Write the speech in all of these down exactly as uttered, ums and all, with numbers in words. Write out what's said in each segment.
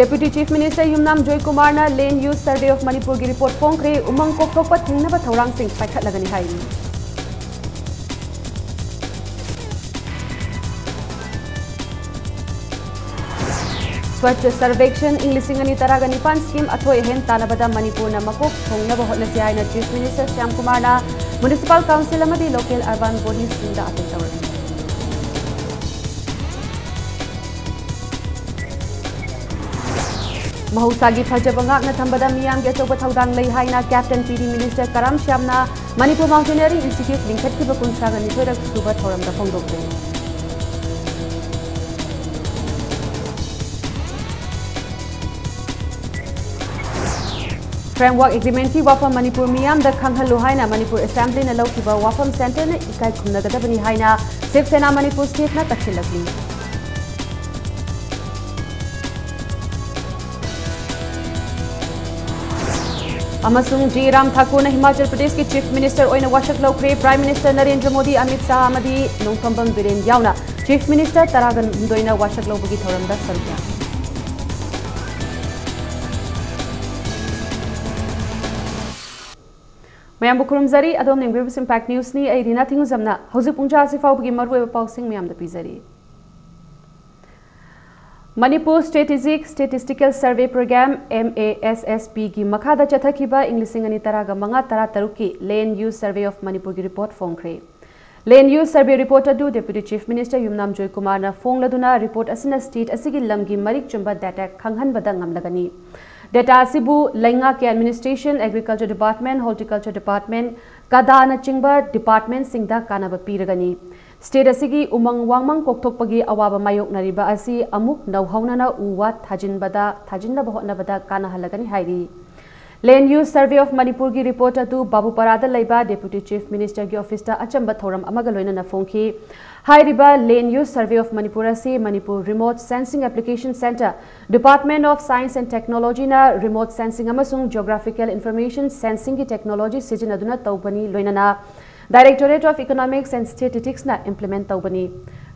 Deputy Chief Minister Yumnam ꯖꯣꯏꯀꯨꯃꯥꯔꯅ Land Use Survey of ꯃꯅꯤꯄꯨꯔꯒꯤ report ꯐꯣꯡꯈ꯭ꯔꯦ꯫ ꯎꯃꯪ ꯀꯣꯛꯊꯣꯛꯄ ꯊꯤꯡꯅꯕ ꯊꯧꯔꯥꯡꯁꯤꯡ ꯄꯥꯏꯈꯠꯂꯒꯅꯤ ꯍꯥꯏꯔꯤ꯫ Swachh Survekshan ꯏꯪ ꯂꯤꯁꯤꯡ ꯑꯅꯤ ꯇꯔꯥꯒ ꯅꯤꯄꯥꯟ scheme ꯑꯊꯣꯏ ꯑꯍꯦꯟ ꯇꯥꯟꯅꯕꯗ ꯃꯅꯤꯄꯨꯔꯅ ꯃꯀꯣꯛ ꯊꯣꯡꯅꯕ ꯍꯣꯠꯅꯁꯤ ꯍꯥꯏꯅ Chief Minister ꯁ꯭ꯌꯥꯝ ꯀꯨꯃꯥꯔꯅ municipal council ꯑꯃꯗꯤ local urban bodiesꯁꯤꯡꯗ appeal ꯇꯧꯔꯤ꯫ ꯃꯍꯧꯁꯥꯒꯤ ꯐꯖꯕ ꯉꯥꯛꯅ ꯊꯝꯕꯗ ꯃꯤꯌꯥꯝꯒꯤ ꯑꯆꯧꯕ ꯊꯧꯗꯥꯡ ꯂꯩ ꯍꯥꯏꯅ Captain ꯄꯤ ꯗꯤ Minister ꯀꯔꯥꯝ ꯁ꯭ꯌꯥꯝꯅ ꯃꯅꯤꯄꯨꯔ Mountaineering Institute ꯂꯤꯡꯈꯠꯈꯤꯕ ꯀꯨꯟꯊ꯭ꯔꯥꯒ ꯅꯤꯊꯣꯏꯔꯛ ꯁꯨꯕ ꯊꯧꯔꯝꯗ ꯐꯣꯡꯗꯣꯛꯈ꯭ꯔꯦ꯫ Framework Agreementꯀꯤ ꯋꯥꯐꯝ ꯃꯅꯤꯄꯨꯔ ꯃꯤꯌꯥꯝꯗ ꯈꯪꯍꯜꯂꯨ ꯍꯥꯏꯅ ꯃꯅꯤꯄꯨꯔ Assemblyꯅ ꯂꯧꯈꯤꯕ ꯋꯥꯐꯝ Centreꯅ ꯏꯀꯥꯏ ꯈꯨꯝꯅꯒꯗꯕꯅꯤ ꯍꯥꯏꯅ Shiv Sena ꯃꯅꯤꯄꯨꯔ stateꯅ ꯇꯛꯁꯤꯜꯂꯛꯂꯤ꯫ ꯑꯃꯁꯨꯡ ꯖꯤ ꯔꯥꯝ ꯊꯥꯀꯨꯔꯅ ꯍꯤꯃꯥꯆꯜ ꯄ꯭ꯔꯗꯦꯁꯀꯤ Chief Minister ꯑꯣꯏꯅ ꯋꯥꯁꯛ ꯂꯧꯈ꯭ꯔꯦ꯫ Prime Minister ꯅꯔꯦꯟꯗ꯭ꯔ ꯃꯣꯗꯤ, ꯑꯃꯤꯠ ꯁꯥꯍ ꯑꯃꯗꯤ ꯅꯣꯡꯊꯣꯝꯕꯝ ꯕꯤꯔꯦꯟ ꯌꯥꯎꯅ Chief Minister ꯇꯔꯥꯒ ꯍꯨꯝꯗꯣꯏꯅ ꯋꯥꯁꯛ ꯂꯧꯕꯒꯤ ꯊꯧꯔꯝꯗ ꯁꯔꯨꯛ ꯌꯥꯈꯤ꯫ ꯃꯌꯥꯝꯕꯨ ꯈꯨꯔꯨꯝꯖꯔꯤ꯫ ꯑꯗꯣꯝꯅ ꯌꯦꯡꯕꯤꯔꯤꯕꯁꯤ Impact Newsꯅꯤ꯫ ꯑꯩ ꯔꯤꯅꯥ ꯊꯤꯡꯉꯨꯖꯝꯅ ꯍꯧꯖꯤꯛ ꯄꯨꯡ ꯇꯔꯥ ꯑꯁꯤ ꯐꯥꯎꯕꯒꯤ ꯃꯔꯨꯑꯣꯏꯕ ꯄꯥꯎꯁꯤꯡ ꯃꯌꯥꯝꯗ ꯄꯤꯖꯔꯤ꯫ Manipur Strategic Statistical Survey Program, M A S S Pꯒꯤ ꯃꯈꯥꯗ ꯆꯠꯊꯈꯤꯕ ꯏꯪ ꯂꯤꯁꯤꯡ ꯑꯅꯤ ꯇꯔꯥꯒ ꯃꯉꯥ ꯇꯔꯥ ꯇꯔꯨꯛꯀꯤ Land Use Survey of ꯃꯅꯤꯄꯨꯔꯒꯤ report ꯐꯣꯡꯈ꯭ꯔꯦ꯫ Land Use Survey report ꯑꯗꯨ Deputy Chief Minister ꯌꯨꯝꯅꯥꯝ ꯖꯣꯏꯀꯨꯃꯥꯔꯅ ꯐꯣꯡꯂꯗꯨꯅ report ꯑꯁꯤꯅ state ꯑꯁꯤꯒꯤ ꯂꯝꯒꯤ ꯃꯔꯤꯛ ꯆꯨꯝꯕ data ꯈꯪꯍꯟꯕꯗ ꯉꯝꯂꯒꯅꯤ꯫ Data ꯑꯁꯤꯕꯨ ꯂꯩꯉꯥꯛꯀꯤ administration, Agriculture Department, Horticulture Department, ꯀꯗꯥꯅꯆꯤꯡꯕ departmentꯁꯤꯡꯗ ꯀꯥꯟꯅꯕ ꯄꯤꯔꯒꯅꯤ꯫ State ꯑꯁꯤꯒꯤ ꯎꯃꯪ ꯋꯥꯃꯪ ꯀꯣꯛꯊꯣꯛꯄꯒꯤ ꯑꯋꯥꯕ ꯃꯥꯌꯣꯛꯅꯔꯤꯕ ꯑꯁꯤ ꯑꯃꯨꯛ ꯅꯧꯍꯧꯅꯅ ꯎ ꯋꯥ ꯊꯥꯖꯤꯟꯕꯗ, ꯊꯥꯖꯤꯟꯅꯕ ꯍꯣꯠꯅꯕꯗ ꯀꯥꯟꯅꯍꯜꯂꯒꯅꯤ ꯍꯥꯏꯔꯤ꯫ Land Use Survey of ꯃꯅꯤꯄꯨꯔꯒꯤ report ꯑꯗꯨ ꯕꯥꯕꯨꯄꯥꯔꯥꯗ ꯂꯩꯕ Deputy Chief Ministerꯒꯤ officeꯇ ꯑꯆꯝꯕ ꯊꯧꯔꯝ ꯑꯃꯒ ꯂꯣꯏꯅꯅ ꯐꯣꯡꯈꯤ꯫ ꯍꯥꯏꯔꯤꯕ Land Use Survey of Manipur ꯑꯁꯤ Manipur Remote Sensing Application Centre, Department of Science and Technologyꯅ remote sensing ꯑꯃꯁꯨꯡ geographical information sensingꯒꯤ technology ꯁꯤꯖꯤꯟꯅꯗꯨꯅ ꯇꯧꯕꯅꯤ, ꯂꯣꯏꯅꯅ Directorate of Economics and Statisticsꯅ implement ꯇꯧꯕꯅꯤ꯫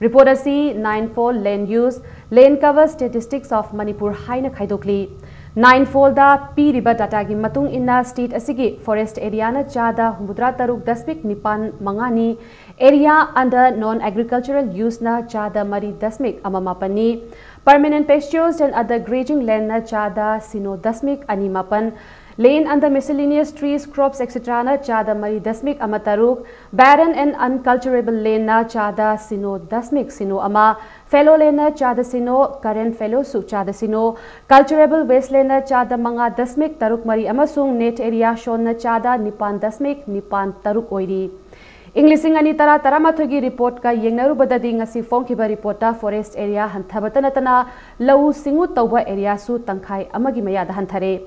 Report ꯑꯁꯤ Nine Fold Land Use, Land Cover Statistics of Manipur ꯍꯥꯏꯅ ꯈꯥꯏꯗꯣꯛꯂꯤ꯫ Nine Fold ꯗ ꯄꯤꯔꯤꯕ data ꯒꯤ ꯃꯇꯨꯡ ꯏꯟꯅ state ꯑꯁꯤꯒꯤ forest area ꯅ ꯆꯥꯗ ꯍꯨꯝꯐꯨꯇꯔꯥ ꯇꯔꯨꯛ ꯗꯁꯃꯤꯛ ꯅꯤꯄꯥꯟ ꯃꯉꯥꯅꯤ, area under non agricultural use ꯅ ꯆꯥꯗ ꯃꯔꯤ ꯗꯁꯃꯤꯛ ꯑꯃ ꯃꯥꯄꯟꯅꯤ, permanent pastures and other grazing land ꯅ ꯆꯥꯗ ꯁꯤꯅꯣ ꯗꯁꯃꯤꯛ ꯑꯅꯤ ꯃꯥꯄꯟ, land under miscellaneous trees, crops, et cetera ꯅ ꯆꯥꯗ ꯃꯔꯤ ꯗꯁꯃꯤꯛ ꯑꯃ ꯇꯔꯨꯛ, barren and unculturable land ꯅ ꯆꯥꯗ ꯁꯤꯅꯣ ꯗꯁꯃꯤꯛ ꯁꯤꯅꯣ ꯑꯃ, fallow land ꯅ ꯆꯥꯗ ꯁꯤꯅꯣ, current fallow ꯁꯨ ꯆꯥꯗ ꯁꯤꯅꯣ, culturable waste land ꯅ ꯆꯥꯗ ꯃꯉꯥ ꯗꯁꯃꯤꯛ ꯇꯔꯨꯛ ꯃꯔꯤ ꯑꯃꯁꯨꯡ net area shown ꯅ ꯆꯥꯗ ꯅꯤꯄꯥꯟ ꯗꯁꯃꯤꯛ ꯅꯤꯄꯥꯟ ꯇꯔꯨꯛ ꯑꯣꯏꯔꯤ꯫ ꯏꯪ ꯂꯤꯁꯤꯡ ꯑꯅꯤ ꯇꯔꯥ ꯇꯔꯥꯃꯥꯊꯣꯏꯒꯤ report ꯀ ꯌꯦꯡꯅꯔꯨꯕꯗꯇ ꯉꯁꯤ ꯐꯣꯡꯈꯤꯕ report ꯇ forest area ꯍꯟꯊꯕꯇ ꯅꯠꯇꯅ ꯂꯧꯎ ꯁꯤꯡꯎ ꯇꯧꯕ area ꯁꯨ ꯇꯪꯈꯥꯏ ꯑꯃꯒꯤ ꯃꯌꯥꯗ ꯍꯟꯊꯔꯦ꯫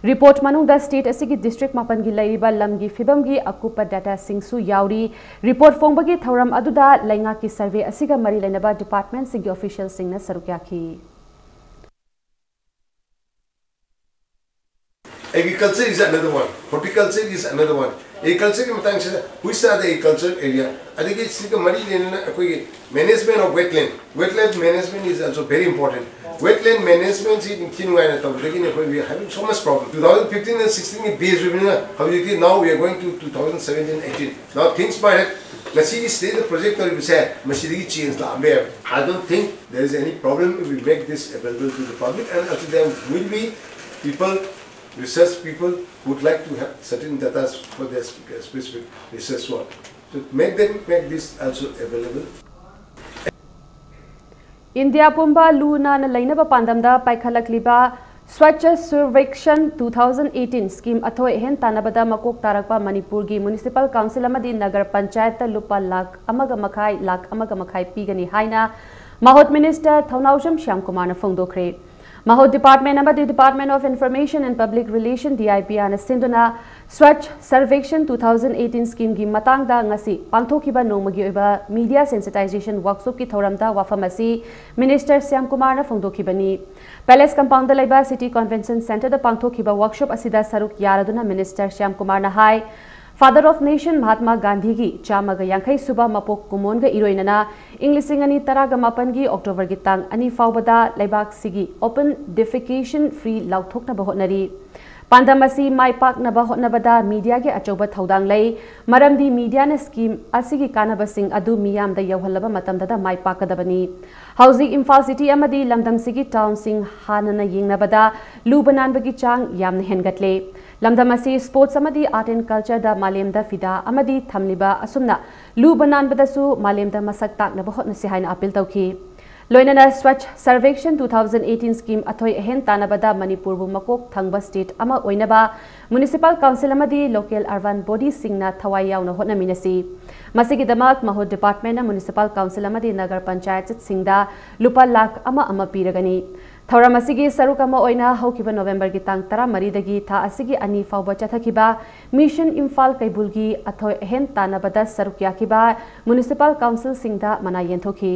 Report ꯃꯅꯨꯡꯗ state ꯑꯁꯤꯒꯤ district ꯃꯥꯄꯟꯒꯤ ꯂꯩꯔꯤꯕ ꯂꯝꯒꯤ ꯐꯤꯕꯝꯒꯤ ꯑꯀꯨꯞꯄ data ꯁꯤꯡꯁꯨ ꯌꯥꯎꯔꯤ꯫ Report ꯐꯣꯡꯕꯒꯤ ꯊꯧꯔꯝ ꯑꯗꯨꯗ ꯂꯩꯉꯥꯛꯀꯤ survey ꯑꯁꯤꯒ ꯃꯔꯤ ꯂꯩꯅꯕ department ꯁꯤꯡꯒꯤ official ꯁꯤꯡꯅ ꯁꯔꯨꯛ ꯌꯥꯈꯤ꯫ Agriculture is another one, horticulture is another one. Agriculture ꯒꯤ ꯃꯇꯥꯡꯁꯤꯗ, which are the agriculture area? ꯑꯗꯒꯤ ꯁꯤꯒ ꯃꯔꯤ ꯂꯩꯅꯅ ꯑꯩꯈꯣꯏꯒꯤ management of wetland, wetland management is also very important. Wetland management ꯁꯤ ꯅꯤꯡꯊꯤ ꯅꯨꯡꯉꯥꯏꯅ ꯇꯧꯕꯗꯒꯤꯅꯤ ꯑꯩꯈꯣꯏ we are having so much problem. Two thousand fifteen and sixteen ꯒꯤ base ꯑꯣꯏꯕꯅꯤꯅ ꯍꯧꯖꯤꯛꯇꯤ now we are going to two thousand seventeen eighteen. Now things might have, ꯉꯁꯤꯒꯤ state project ꯇꯧꯔꯤꯕꯁꯦ ꯃꯁꯤꯗꯒꯤ change ꯂꯥꯛꯑꯝꯕ ꯌꯥꯏ. I don't think there is any problem if we make this available to the public, and also there will be people, research people, who would like to have certain data for their spe- specific research work. So make them make this also available. India ꯄꯨꯝꯕ ꯂꯨ ꯅꯥꯟꯅ ꯂꯩꯅꯕ ꯄꯥꯟꯗꯝꯗ ꯄꯥꯏꯈꯠꯂꯛꯂꯤꯕ Swachh Survekshan two thousand eighteen scheme ꯑꯊꯣꯏ ꯑꯍꯦꯟ ꯇꯥꯟꯅꯕꯗ ꯃꯀꯣꯛ ꯇꯥꯔꯛꯄ ꯃꯅꯤꯄꯨꯔꯒꯤ municipal council ꯑꯃꯗꯤ ꯅꯒꯔ ꯄꯟꯆꯥꯌꯠꯇ ꯂꯨꯄꯥ ꯂꯥꯈ ꯑꯃꯒ ꯃꯈꯥꯏ, ꯂꯥꯈ ꯑꯃꯒ ꯃꯈꯥꯏ ꯄꯤꯒꯅꯤ ꯍꯥꯏꯅ ꯃꯍꯨꯠ minister ꯊꯧꯅꯥꯎꯖꯝ ꯁ꯭ꯌꯥꯝꯀꯨꯃꯥꯔꯅ ꯐꯣꯡꯗꯣꯛꯈ꯭ꯔꯦ꯫ ꯃꯍꯨꯠ department ꯑꯃꯗꯤ Department of Information and Public Relation, D I P R ꯅ ꯁꯤꯟꯗꯨꯅ Swachh Survekshan two thousand eighteen scheme ꯒꯤ ꯃꯇꯥꯡꯗ ꯉꯁꯤ ꯄꯥꯡꯊꯣꯛꯈꯤꯕ ꯅꯣꯡꯃꯒꯤ ꯑꯣꯏꯕ media sensitization workshop ꯀꯤ ꯊꯧꯔꯝꯗ ꯋꯥꯐꯝ ꯑꯁꯤ minister ꯁ꯭ꯌꯥꯝꯀꯨꯃꯥꯔꯅ ꯐꯣꯡꯗꯣꯛꯈꯤꯕꯅꯤ꯫ Palace compound ꯗ ꯂꯩꯕ City Convention Centre ꯗ ꯄꯥꯡꯊꯣꯛꯈꯤꯕ workshop ꯑꯁꯤꯗ ꯁꯔꯨꯛ ꯌꯥꯔꯗꯨꯅ minister ꯁ꯭ꯌꯥꯝꯀꯨꯃꯥꯔꯅ high, Father of Nation Mahatma ꯒꯥꯟꯙꯤꯒꯤ ꯆꯥꯝꯃꯒ ꯌꯥꯡꯈꯩ ꯁꯨꯕ ꯃꯄꯣꯛ ꯀꯨꯝꯑꯣꯟꯒ ꯏꯔꯣꯏꯅꯅ ꯏꯪ ꯂꯤꯁꯤꯡ ꯑꯅꯤ ꯇꯔꯥꯒ ꯃꯥꯄꯟꯒꯤ ꯑꯣꯛꯇꯣꯕꯔꯒꯤ ꯇꯥꯡ ꯑꯅꯤ ꯐꯥꯎꯕꯗ ꯂꯩꯕꯥꯛꯁꯤꯒꯤ open defecation free ꯂꯥꯎꯊꯣꯛꯅꯕ ꯍꯣꯠꯅꯔꯤ꯫ ꯄꯥꯟꯗꯝ ꯑꯁꯤ ꯃꯥꯏ ꯄꯥꯛꯅꯕ ꯍꯣꯠꯅꯕꯗ ꯃꯤꯗꯤꯌꯥꯒꯤ ꯑꯆꯧꯕ ꯊꯧꯗꯥꯡ ꯂꯩ, ꯃꯔꯝꯗꯤ ꯃꯤꯗꯤꯌꯥꯅ ꯁ꯭ꯀꯤꯝ ꯑꯁꯤꯒꯤ ꯀꯥꯟꯅꯕꯁꯤꯡ ꯑꯗꯨ ꯃꯤꯌꯥꯝꯗ ꯌꯧꯍꯜꯂꯕ ꯃꯇꯝꯗꯗ ꯃꯥꯏ ꯄꯥꯛꯀꯗꯕꯅꯤ꯫ ꯍꯧꯖꯤꯛ ꯏꯝꯐꯥꯜ ꯁꯤꯇꯤ ꯑꯃꯗꯤ ꯂꯝꯗꯝꯁꯤꯒꯤ ꯇꯥꯎꯟꯁꯤꯡ ꯍꯥꯟꯅꯅ ꯌꯦꯡꯅꯕꯗ ꯂꯨꯕ ꯅꯥꯟꯕꯒꯤ ꯆꯥꯡ ꯌꯥꯝꯅ ꯍꯦꯟꯒꯠꯂꯦ꯫ ꯂꯝꯗꯝ ꯑꯁꯤ ꯁ꯭ꯄꯣꯔꯠꯁ ꯑꯃꯗꯤ ꯑꯥꯔꯠ ꯑꯦꯟ ꯀꯜꯆꯔꯗ ꯃꯥꯂꯦꯝꯗ ꯐꯤꯗꯥ ꯑꯃꯗꯤ ꯊꯝꯂꯤꯕ ꯑꯁꯨꯝꯅ ꯂꯨꯕ ꯅꯥꯟꯕꯗꯁꯨ ꯃꯥꯂꯦꯝꯗ ꯃꯁꯛ ꯇꯥꯛꯅꯕ ꯍꯣꯠꯅꯁꯤ ꯍꯥꯏꯅ ꯑꯥꯄꯤꯜ ꯇꯧꯈꯤ꯫ ꯂꯣꯏꯅꯅ Swachh Survekshan two thousand eighteen scheme ꯑꯊꯣꯏ ꯑꯍꯦꯟ ꯇꯥꯟꯅꯕꯗ ꯃꯅꯤꯄꯨꯔꯕꯨ ꯃꯀꯣꯛ ꯊꯪꯕ ꯁ꯭ꯇꯦꯠ ꯑꯃ ꯑꯣꯏꯅꯕ ꯃ꯭ꯌꯨꯅꯤꯁꯤꯄꯥꯜ ꯀꯥꯎꯟꯁꯤꯜ ꯑꯃꯗꯤ ꯂꯣꯀꯦꯜ ꯑꯔꯕꯥꯟ ꯕꯣꯗꯤꯁꯤꯡꯅ ꯊꯋꯥꯏ ꯌꯥꯎꯅ ꯍꯣꯠꯅꯃꯤꯟꯅꯁꯤ꯫ ꯃꯁꯤꯒꯤꯗꯃꯛ ꯃꯍꯨꯠ ꯗꯤꯄꯥꯔꯠꯃꯦꯟꯅ ꯃ꯭ꯌꯨꯅꯤꯁꯤꯄꯥꯜ ꯀꯥꯎꯟꯁꯤꯜ ꯑꯃꯗꯤ ꯅꯒꯔ ꯄꯟꯆꯥꯌꯠꯁꯤꯡꯗ ꯂꯨꯄꯥ ꯂꯥꯈ ꯑꯃ ꯑꯃ ꯄꯤꯔꯒꯅꯤ꯫ ꯊꯧꯔꯝ ꯑꯁꯤꯒꯤ ꯁꯔꯨꯛ ꯑꯃ ꯑꯣꯏꯅ ꯍꯧꯈꯤꯕ ꯅꯣꯕꯦꯝꯕꯔꯒꯤ ꯇꯥꯡ ꯇꯔꯥꯃꯔꯤꯗꯒꯤ ꯊꯥ ꯑꯁꯤꯒꯤ ꯑꯅꯤ ꯐꯥꯎꯕ ꯆꯠꯊꯈꯤꯕ ꯃꯤꯁꯟ ꯏꯝꯐꯥꯜ ꯀꯩꯕꯨꯜꯒꯤ ꯑꯊꯣꯏ ꯑꯍꯦꯟ ꯇꯥꯟꯅꯕꯗ ꯁꯔꯨꯛ ꯌꯥꯈꯤꯕ ꯃ꯭ꯌꯨꯅꯤꯁꯤꯄꯥꯜ ꯀꯥꯎꯟꯁꯤꯜꯁꯤꯡꯗ ꯃꯅꯥ ꯌꯦꯟꯊꯣꯛꯈꯤ꯫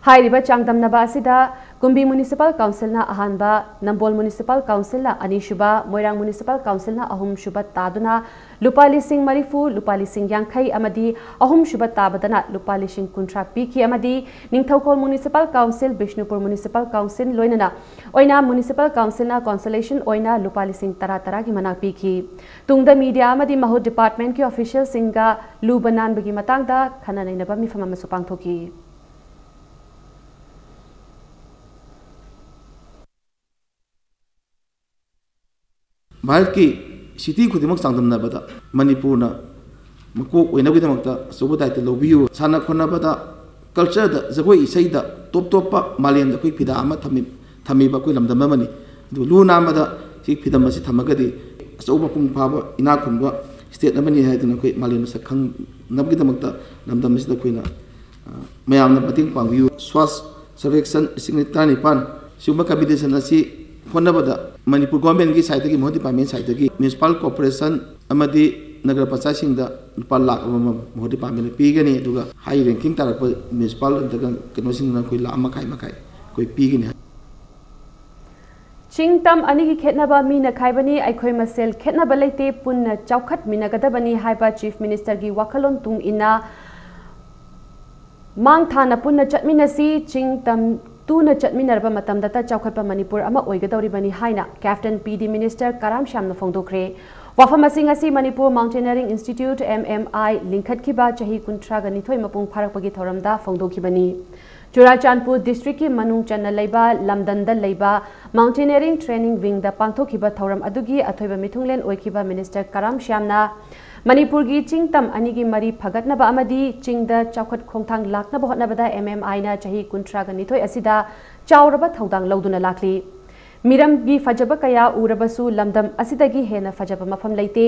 ꯍꯥꯏꯔꯤꯕ ꯆꯥꯡꯗꯝꯅꯕ ꯑꯁꯤꯗ ꯀꯨꯝꯕꯤ ꯃ꯭ꯌꯨꯅꯤꯁꯤꯄꯥꯜ ꯀꯥꯎꯟꯁꯤꯜꯅ ꯑꯍꯥꯟꯕ, ꯅꯝꯕꯣꯜ ꯃ꯭ꯌꯨꯅꯤꯁꯤꯄꯥꯜ ꯀꯥꯎꯟꯁꯤꯜꯅ ꯑꯅꯤꯁꯨꯕ, ꯃꯣꯏꯔꯥꯡ ꯃ꯭ꯌꯨꯅꯤꯁꯤꯄꯥꯜ ꯀꯥꯎꯟꯁꯤꯜꯅ ꯑꯍꯨꯝꯁꯨꯕ ꯇꯥꯗꯨꯅ ꯂꯨꯄꯥ ꯂꯤꯁꯤꯡ ꯃꯔꯤꯐꯨ, ꯂꯨꯄꯥ ꯂꯤꯁꯤꯡ ꯌꯥꯡꯈꯩ ꯑꯃꯗꯤ ꯑꯍꯨꯝꯁꯨꯕ ꯇꯥꯕꯗꯅ ꯂꯨꯄꯥ ꯂꯤꯁꯤꯡ ꯀꯨꯟꯊ꯭ꯔꯥ ꯄꯤꯈꯤ ꯑꯃꯗꯤ Ningthoukhong municipal council, Bishnupur municipal council ꯂꯣꯏꯅꯅ ꯑꯣꯏꯅꯥꯝ ꯃ꯭ꯌꯨꯅꯤꯁꯤꯄꯥꯜ ꯀꯥꯎꯟꯁꯤꯜꯅ consolation ꯑꯣꯏꯅ ꯂꯨꯄꯥ ꯂꯤꯁꯤꯡ ꯇꯔꯥ ꯇꯔꯥꯒꯤ ꯃꯅꯥ ꯄꯤꯈꯤ꯫ ꯇꯨꯡꯗ ꯃꯤꯗꯤꯌꯥ ꯑꯃꯗꯤ ꯃꯍꯨꯠ ꯗꯤꯄꯥꯔꯠꯃꯦꯟꯒꯤ ꯑꯣꯐꯤꯁꯤꯌꯦꯜꯁꯤꯡꯒ ꯂꯨꯕ ꯅꯥꯟꯕꯒꯤ ꯃꯇꯥꯡꯗ ꯈꯟꯅ ꯅꯩꯅꯕ ꯃꯤꯐꯝ ꯑꯃꯁꯨ ꯄꯥꯡꯊꯣꯛꯈꯤ꯫ ꯚꯥꯔꯠꯀꯤ ꯁꯤꯇꯤ ꯈꯨꯗꯤꯡꯃꯛ ꯆꯥꯡꯗꯝꯅꯕꯗ ꯃꯅꯤꯄꯨꯔꯅ ꯃꯀꯣꯛ ꯑꯣꯏꯅꯕꯒꯤꯗꯃꯛꯇ ꯑꯆꯧꯕ ꯗꯥꯏꯇ ꯂꯧꯕꯤꯌꯨ꯫ ꯁꯥꯟꯅ ꯈꯣꯠꯅꯕꯗ, ꯀꯜꯆꯔꯗ, ꯖꯒꯣꯏ ꯏꯁꯩꯗ ꯇꯣꯞ ꯇꯣꯞꯄ ꯃꯥꯂꯦꯝꯗ ꯑꯩꯈꯣꯏ ꯐꯤꯗꯥ ꯑꯃ ꯊꯝꯃꯤ, ꯊꯝꯃꯤꯕ ꯑꯩꯈꯣꯏ ꯂꯝꯗꯝ ꯑꯃꯅꯤ꯫ ꯑꯗꯨ ꯂꯨ ꯅꯥꯟꯕꯗ ꯁꯤ ꯐꯤꯗꯝ ꯑꯁꯤ ꯊꯝꯃꯒꯗꯤ ꯑꯆꯧꯕ ꯃꯄꯨꯡ ꯐꯥꯕ ꯏꯅꯥꯛ ꯈꯨꯟꯕ ꯁ꯭ꯇꯦꯠ ꯑꯃꯅꯤ ꯍꯥꯏꯗꯨꯅ ꯑꯩꯈꯣꯏ ꯃꯥꯂꯦꯝꯗ ꯁꯛ ꯈꯪꯅꯕꯒꯤꯗꯃꯛꯇ ꯂꯝꯗꯝ ꯑꯁꯤꯗ ꯑꯩꯈꯣꯏꯅ, ꯑ, ꯃꯌꯥꯝꯅ ꯃꯇꯦꯡ ꯄꯥꯡꯕꯤꯌꯨ꯫ ꯁ꯭ꯋꯥꯁ ꯁꯔꯚꯦꯛꯁꯟ ꯂꯤꯁꯤꯡ ꯑꯅꯤ ꯇꯔꯥꯅꯤꯄꯥꯟ ꯁꯤꯒꯨꯝꯕ ꯀꯝꯄꯤꯇꯤꯁꯟ ꯑꯁꯤ ꯍꯣꯠꯅꯕꯗ ꯃꯅꯤꯄꯨꯔ ꯒꯣꯔꯃꯦꯟꯒꯤ ꯁꯥꯏꯠꯇꯒꯤ, ꯃꯍꯨꯠ ꯗꯤꯄꯥꯔꯠꯃꯦꯟ ꯁꯥꯏꯠꯇꯒꯤ ꯃ꯭ꯌꯨꯅꯤꯁꯤꯄꯥꯜ ꯀꯣꯔꯄꯣꯔꯦꯁꯟ ꯑꯃꯗꯤ ꯅꯒꯔ ꯄꯟꯆꯥꯌꯠꯁꯤꯡꯗ ꯂꯨꯄꯥ ꯂꯥꯈ ꯑꯃꯃꯝ ꯃꯍꯨꯠ ꯗꯤꯄꯥꯔꯠꯃꯦꯟꯅ ꯄꯤꯒꯅꯤ꯫ ꯑꯗꯨꯒ ꯍꯥꯏ ꯔꯦꯡꯀꯤꯡ ꯇꯥꯔꯛꯄ ꯃ꯭ꯌꯨꯅꯤꯁꯤꯄꯥꯜ ꯅꯠꯇ꯭ꯔꯒ ꯀꯩꯅꯣꯁꯤꯡꯗꯅ ꯑꯩꯈꯣꯏ ꯂꯥꯈ ꯑꯃ ꯃꯈꯥꯏ ꯃꯈꯥꯏ ꯑꯩꯈꯣꯏ ꯄꯤꯒꯅꯤ꯫ ꯆꯤꯡ ꯇꯝ ꯑꯅꯤꯒꯤ ꯈꯦꯠꯅꯕ ꯃꯤꯅ ꯈꯥꯏꯕꯅꯤ, ꯑꯩꯈꯣꯏ ꯃꯁꯦꯜ ꯈꯦꯠꯅꯕ ꯂꯩꯇꯦ, ꯄꯨꯟꯅ ꯆꯥꯎꯈꯠꯃꯤꯟꯅꯒꯗꯕꯅꯤ ꯍꯥꯏꯕ Chief Ministerꯒꯤ ꯋꯥꯈꯜꯂꯣꯟ ꯇꯨꯡ ꯏꯟꯅ ꯃꯥꯡ ꯊꯥꯅ ꯄꯨꯟꯅ ꯆꯠꯃꯤꯟꯅꯁꯤ, ꯆꯤꯡ ꯇꯝ ꯇꯨꯅ ꯆꯠꯃꯤꯟꯅꯔꯕ ꯃꯇꯝꯗꯇ ꯆꯥꯎꯈꯠꯄ ꯃꯅꯤꯄꯨꯔ ꯑꯃ ꯑꯣꯏꯒꯗꯧꯔꯤꯕꯅꯤ ꯍꯥꯏꯅ Cabinet P D Minister ꯀꯔꯥꯝ ꯁ꯭ꯌꯥꯝꯅ ꯐꯣꯡꯗꯣꯛꯈ꯭ꯔꯦ꯫ ꯋꯥꯐꯝ ꯑꯁꯤ ꯉꯁꯤ Manipur Mountaineering Institute, M M I, ꯂꯤꯡꯈꯠꯈꯤꯕ ꯆꯍꯤ ꯀꯨꯟꯊ꯭ꯔꯥꯒ ꯅꯤꯊꯣꯏ ꯃꯄꯨꯡ ꯐꯥꯔꯛꯄꯒꯤ ꯊꯧꯔꯝꯗ ꯐꯣꯡꯗꯣꯛꯈꯤꯕꯅꯤ꯫ ꯆꯨꯔꯥꯆꯥꯟꯄꯨꯔ districtꯀꯤ ꯃꯅꯨꯡ ꯆꯟꯅ ꯂꯩꯕ ꯂꯝꯗꯝꯗ ꯂꯩꯕ Mountaineering Training Wingꯗ ꯄꯥꯡꯊꯣꯛꯈꯤꯕ ꯊꯧꯔꯝ ꯑꯗꯨꯒꯤ ꯑꯊꯣꯏꯕ ꯃꯤꯊꯨꯡꯂꯦꯟ ꯑꯣꯏꯈꯤꯕ Minister ꯀꯔꯥꯝ ꯁ꯭ꯌꯥꯝꯅ ꯃꯅꯤꯄꯨꯔꯒꯤ ꯆꯤꯡ ꯇꯝ ꯑꯅꯤꯒꯤ ꯃꯔꯤ ꯐꯒꯠꯅꯕ ꯑꯃꯗꯤ ꯆꯤꯡꯗ ꯆꯥꯎꯈꯠ ꯈꯣꯡꯊꯥꯡ ꯂꯥꯛꯅꯕ ꯍꯣꯠꯅꯕꯗ M M Iꯅ ꯆꯍꯤ ꯀꯨꯟꯊ꯭ꯔꯥꯒ ꯅꯤꯊꯣꯏ ꯑꯁꯤꯗ ꯆꯥꯎꯔꯕ ꯊꯧꯗꯥꯡ ꯂꯧꯗꯨꯅ ꯂꯥꯛꯂꯤ꯫ ꯃꯤꯔꯝꯒꯤ ꯐꯖꯕ ꯀꯌꯥ ꯎꯔꯕꯁꯨ ꯂꯝꯗꯝ ꯑꯁꯤꯗꯒꯤ ꯍꯦꯟꯅ ꯐꯖꯕ ꯃꯐꯝ ꯂꯩꯇꯦ꯫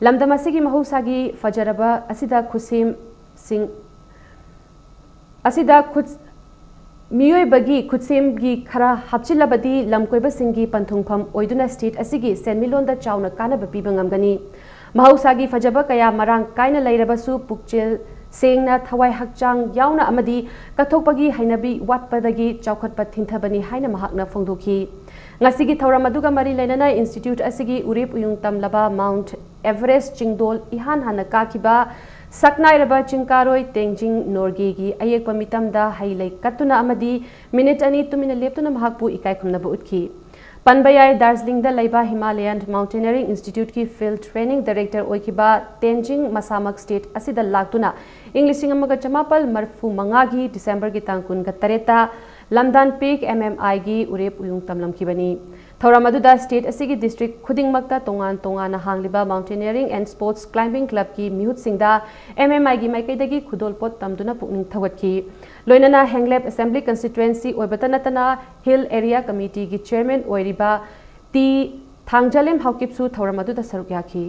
ꯂꯝꯗꯝ ꯑꯁꯤꯒꯤ ꯃꯍꯧꯁꯥꯒꯤ ꯐꯖꯔꯕ ꯑꯁꯤꯗ ꯈꯨꯠꯁꯦꯝꯁꯤꯡ ꯑꯁꯤꯗ ꯈꯨꯠ-, ꯃꯤꯑꯣꯏꯕꯒꯤ ꯈꯨꯠꯁꯦꯝꯒꯤ ꯈꯔ ꯍꯥꯞꯆꯤꯜꯂꯕꯗꯤ ꯂꯝꯀꯣꯏꯕꯁꯤꯡꯒꯤ ꯄꯟꯊꯨꯡꯐꯝ ꯑꯣꯏꯗꯨꯅ state ꯑꯁꯤꯒꯤ ꯁꯦꯟꯃꯤꯠꯂꯣꯟꯗ ꯆꯥꯎꯅ ꯀꯥꯟꯅꯕ ꯄꯤꯕ ꯉꯝꯒꯅꯤ꯫ ꯃꯍꯧꯁꯥꯒꯤ ꯐꯖꯕ ꯀꯌꯥ ꯃꯔꯥꯡ ꯀꯥꯏꯅ ꯂꯩꯔꯕꯁꯨ ꯄꯨꯛꯆꯦꯜ ꯁꯦꯡꯅ, ꯊꯋꯥꯏ ꯍꯛꯆꯥꯡ ꯌꯥꯎꯅ ꯑꯃꯗꯤ ꯀꯠꯊꯣꯛꯄꯒꯤ ꯍꯩꯅꯕꯤ ꯋꯥꯠꯄꯗꯒꯤ ꯆꯥꯎꯈꯠꯄ ꯊꯤꯟꯊꯕꯅꯤ ꯍꯥꯏꯅ ꯃꯍꯥꯛꯅ ꯐꯣꯡꯗꯣꯛꯈꯤ꯫ ꯉꯁꯤꯒꯤ ꯊꯧꯔꯝ ꯑꯗꯨꯒ ꯃꯔꯤ ꯂꯩꯅꯅ Institute ꯑꯁꯤꯒꯤ ꯎꯔꯦꯞ ꯎꯌꯨꯡ ꯇꯝꯂꯕ Mount Everest ꯆꯤꯡꯗꯣꯜ ꯏꯍꯥꯟ ꯍꯥꯟꯅ ꯀꯥꯈꯤꯕ ꯁꯛꯅꯥꯏꯔꯕ ꯆꯤꯡꯀꯥꯔꯣꯏ ꯇꯦꯡꯖꯤꯡ ꯅꯣꯔꯒꯦꯒꯤ ꯑꯌꯦꯛꯄ ꯃꯤꯇꯝꯗ ꯍꯩ ꯂꯩ ꯀꯠꯇꯨꯅ ꯑꯃꯗꯤ minute ꯑꯅꯤ ꯇꯨꯃꯤꯟꯅ ꯂꯦꯞꯇꯨꯅ ꯃꯍꯥꯛꯄꯨ ꯏꯀꯥꯏ ꯈꯨꯝꯅꯕ ꯎꯠꯈꯤ꯫ ꯄꯟꯕ ꯌꯥꯏ, ꯗꯥꯔꯖꯤꯂꯤꯡꯗ ꯂꯩꯕ Himalayan Mountaineering Instituteꯀꯤ Field Training Director ꯑꯣꯏꯈꯤꯕ ꯇꯦꯟꯖꯤꯡ ꯃꯁꯥꯃꯛ state ꯑꯁꯤꯗ ꯂꯥꯛꯇꯨꯅ ꯏꯪ ꯂꯤꯁꯤꯡ ꯑꯃꯒ ꯆꯃꯥꯄꯜ ꯃꯔꯤꯐꯨ ꯃꯉꯥꯒꯤ Decemberꯒꯤ ꯇꯥꯡ ꯀꯨꯟꯒ ꯇꯔꯦꯠꯇ ꯂꯝꯗꯥꯟ Peak M M Iꯒꯤ ꯎꯔꯦꯞ ꯎꯌꯨꯡ ꯇꯝꯂꯝꯈꯤꯕꯅꯤ꯫ ꯊꯧꯔꯝ ꯑꯗꯨꯗ state ꯑꯁꯤꯒꯤ district ꯈꯨꯗꯤꯡꯃꯛꯇ ꯇꯣꯉꯥꯟ ꯇꯣꯉꯥꯟꯅ ꯍꯥꯡꯂꯤꯕ Mountaineering and Sports Climbing Clubꯀꯤ ꯃꯤꯍꯨꯠꯁꯤꯡꯗ M M Iꯒꯤ ꯃꯥꯏꯀꯩꯗꯒꯤ ꯈꯨꯗꯣꯜꯄꯣꯠ ꯇꯝꯗꯨꯅ ꯄꯨꯛꯅꯤꯡ ꯊꯧꯒꯠꯈꯤ꯫ ꯂꯣꯏꯅꯅ ꯍꯦꯡꯂꯦꯞ Assembly Constituency ꯑꯣꯏꯕꯇ ꯅꯠꯇꯅ Hill Area Committeeꯒꯤ Chairman ꯑꯣꯏꯔꯤꯕ ꯇꯤ ꯊꯥꯡꯖꯂꯦꯝ ꯍꯥꯎꯀꯤꯞꯁꯨ ꯊꯧꯔꯝ ꯑꯗꯨꯗ ꯁꯔꯨꯛ ꯌꯥꯈꯤ꯫